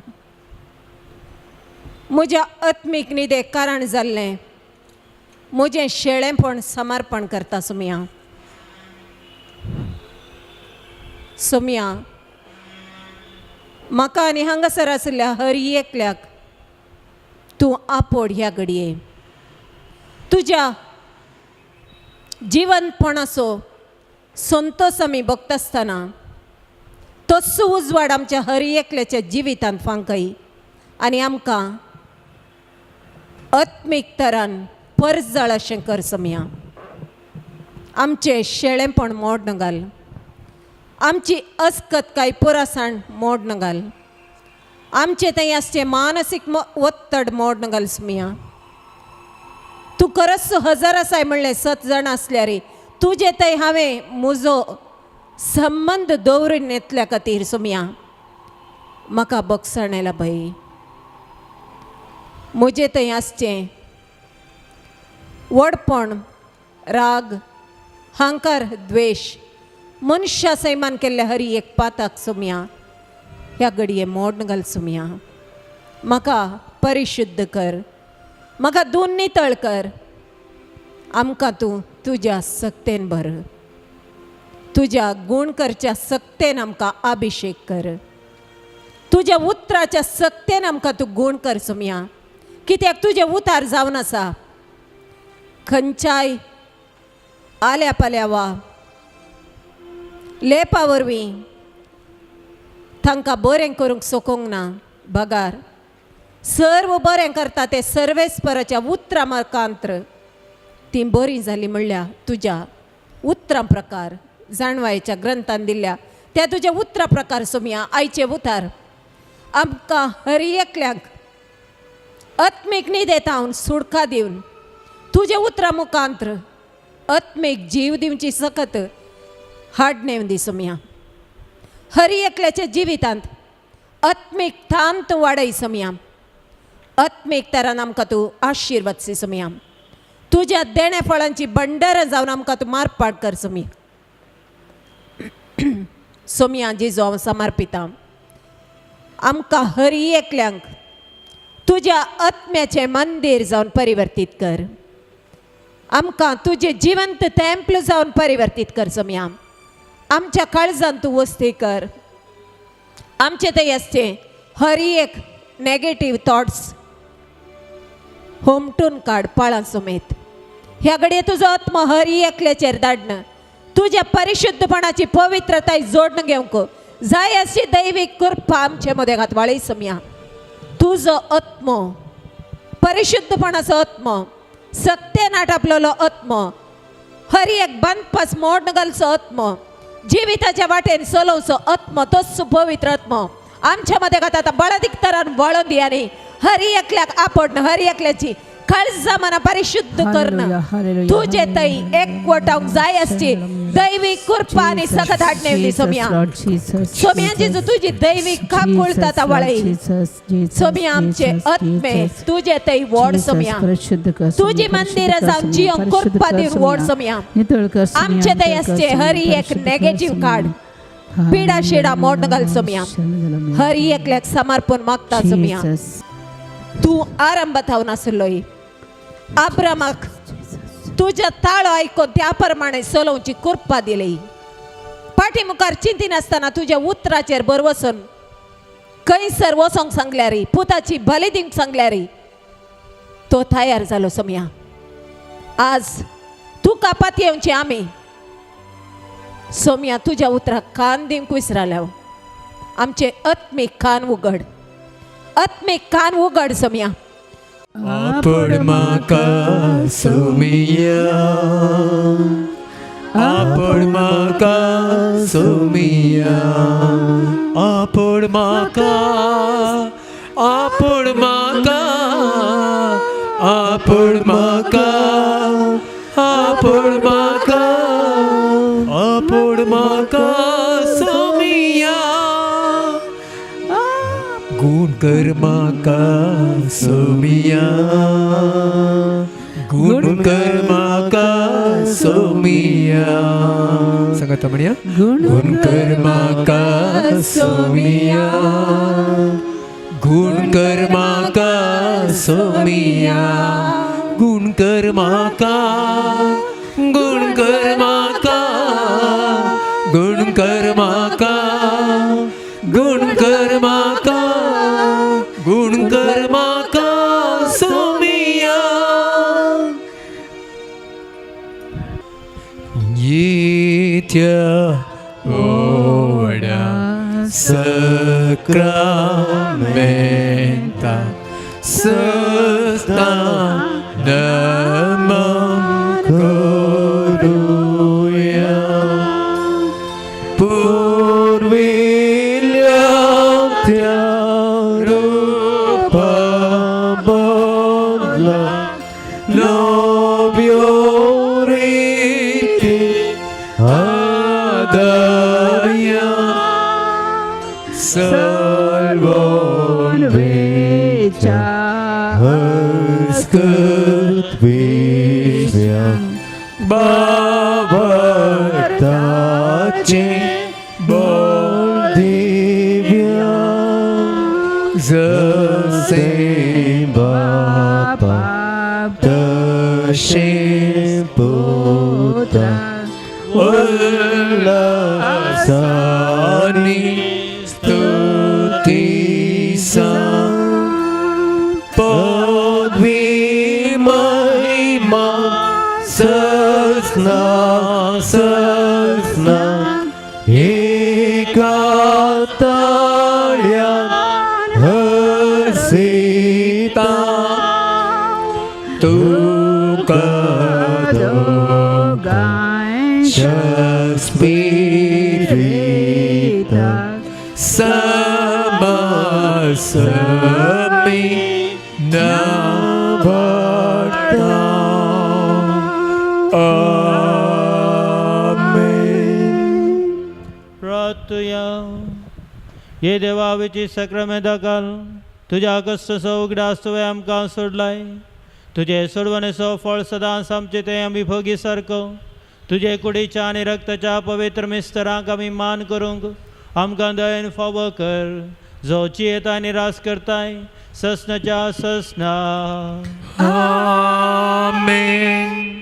म्हज्या आत्मीक न्हिदेक कारण जाल्लें म्हजें शेळेंपण समर्पण करता सुमया. सुमया, म्हाका आनी हांगासर आशिल्ल्या हर एकल्याक तूं आपोड ह्या घडये. तुज्या जिवनपणाचो संतोस आमी भोगता आसतना तस्सो उजवाड आमच्या हर एकल्याच्या जिवितांत फांकय आनी आमकां आत्मीक तरान परजळ अशें कर समया. आमचें शेळेंपण मोड घाल, आमची अस्कत काय पुरासाण मोड घाल, आमचें थंय आसचें मानसीक ಒತ್ತड मोड घाल सुमया. तूं खरंच हजार आसाय म्हणलें सत जाण आसल्यार तुजे थंय हांवें म्हजो संबंद दवरून येतल्या खातीर सुमया म्हाका बक्षण येला बाई. म्हजें थंय आसचें व्हडपण, राग, हांकार, द्वेश, मनशा सैमान केल्ल्या हरी एक पाताक सुमया ह्या घडये मोड घाल सुमया. म्हाका परिशुद्ध कर. म्हाका दोन नितळ कर. आमकां तूं तुज्या सक्तेन भर, तुज्या गूण करच्या सक्तेन आमकां अभिशेक कर, तुज्या उतराच्या सक्तेन आमकां तूं गूण कर सोमया. कित्याक तुजें उतार जावन आसा खंयच्याय आल्या पाल्या वा लेपा वरवीं तांकां बरें करूंक शकूंक ना, बगार सर्व बरें करता ते सर्वेस्पराच्या उतरां मार्कांत्र तीं बरीं जालीं म्हणल्यार तुज्या उतरां प्रकार जाणवायेच्या ग्रंथान दिल्ल्या त्या तुज्या उतरां प्रकार सोमया. आयचे उतार आमकां हर एकल्याक आत्मीक न्हिदेतावन सुडका दिवन तुज्या उतरां मुखांत्र आत्मीक जीव दिवची सकत हाडणेवन दी सोमया. हर एकल्याच्या जिवितांत आत्मीक थान तूं वाडय सोमया. आत्मीक तरान आमकां तूं आशिर्वाद सी सोमया. तुज्या देण्या फळांची भंडारां जावन आमकां तूं मारपाट कर सोमया. सोमया जेजू हांव समर्पितां आमकां हर एकल्यांक तुज्या आत्म्याचें मंदीर जावन परिवर्तीत कर, आमकां तुजें जिवंत तेंपल जावन परिवर्तीत कर सोमया. आमच्या काळजान तूं वस्ती कर, आमचे थंय आसचें हर एक नॅगेटीव थॉट्स हुमटून काड पाळां समेत. ह्या घडये तुजो आत्मा हर एकल्याचेर धाडन तुज्या परिशुद्धपणाची पवित्रताय जोडून घेवंक जाय अशी दैवीक कृपा आमचे मदें घात वाळय सोमया. तुजो आत्मो परिशुद्धपणाचो आत्मो, सत्तेन आटापलेलो आत्मो, हर एक बांदपास मोड घालचो आत्मो, जिविताच्या वाटेन चलोवचो आत्मो, तोच पवित्र आत्मो आमच्या मदें घात आतां बळादीक तरान वळोन दी आनी हर एकल्याक आपडन हर एकल्याची काळजा मना परिशुद्ध करणं हालेलुया, हालेलुया, तुजे थंय हालेलुया. एकवटावंक जाय आसची दैवीक कृपा आनी सगळं धाडणे दी सोमया. सोमया जेजू तुजी दैवीक काकुळटा आतां वळय सोमया. आमचे आत्मे तुजे थंय व्हड सोमया. परिशुद्ध कर तुजी मंदिरां जावन जियोंक कृपा दिवन व्हड सोमया. नितळ कर आमचे थंय आसचे हर एक नेगेटीव कार्ड पिडा शिडा मोड घाल सोमया. हर एकल्याक समर्पण मागता सोमया. तूं आरंभात हांव नासलोय आब्रामाक तुज्या ताळो आयकून त्या प्रमाणे चलोवची कृपा दिली. पाटी मुखार चिंतिनासतना तुज्या उतराचेर बर वचून खंयसर वचोंक सांगल्यार पुताची बली दिवंक सांगल्यार तो तयार जालो सोमया. आज तुका पातयेवची आमी सोमया तुज्या उतराक कान दिवंक विसराल्या. आमचे आत्मीक कान उगड, आत्मीक कान उगड सोमया. आपण म्हाका सोमिया, आपण म्हाका सोमिया, आपण म्हाका, आपण म्हाका, आपण म्हाका, आपण म्हाका, आपण म्हाका सोमिया. गुण कर म्हाका सोमिया, गुण कर म्हाका सोमिया. सांगात म्हणया, गुण कर म्हाका सोमिया, गुण कर म्हाका सोमिया, गुण कर म्हाका, गुण कर म्हाका, गुण कर म्हाका, गुण कर म्हाका, गुण कर म्हाका सोमिया. येत्या ओड्या सक्रामेंता सस्ता नमन करूया. पुर्विल्ल्या त्या रूपा बदला नव्यो रीती आदाया सलवोन वेच्या हस्कत विश्व्या बाबताचे बोल दिव्या जसे बापा तशें पुता उल्लासानी स्तुती सा पदवी महिमा ससना ससना एका ताळ्यान हसिता तुका स्पिरिता समसमी नभक्ता. आमेन. प्रार्थुया. हे देवा, विची साक्रामेंता घाल तुज्या कश्टाचो उगडास तुवें आमकां सोडलाय. तुजे सोडवणेचो फळ सदांच आमचे ते आमी भोगी सारको तुजे कुडीच्या आनी रक्ताच्या पवित्र मिस्तरांक आमी मान करूंक आमकां दयेन फावो कर, जो जियेता आनी रास करताय ससनाच्या ससना. आमेन.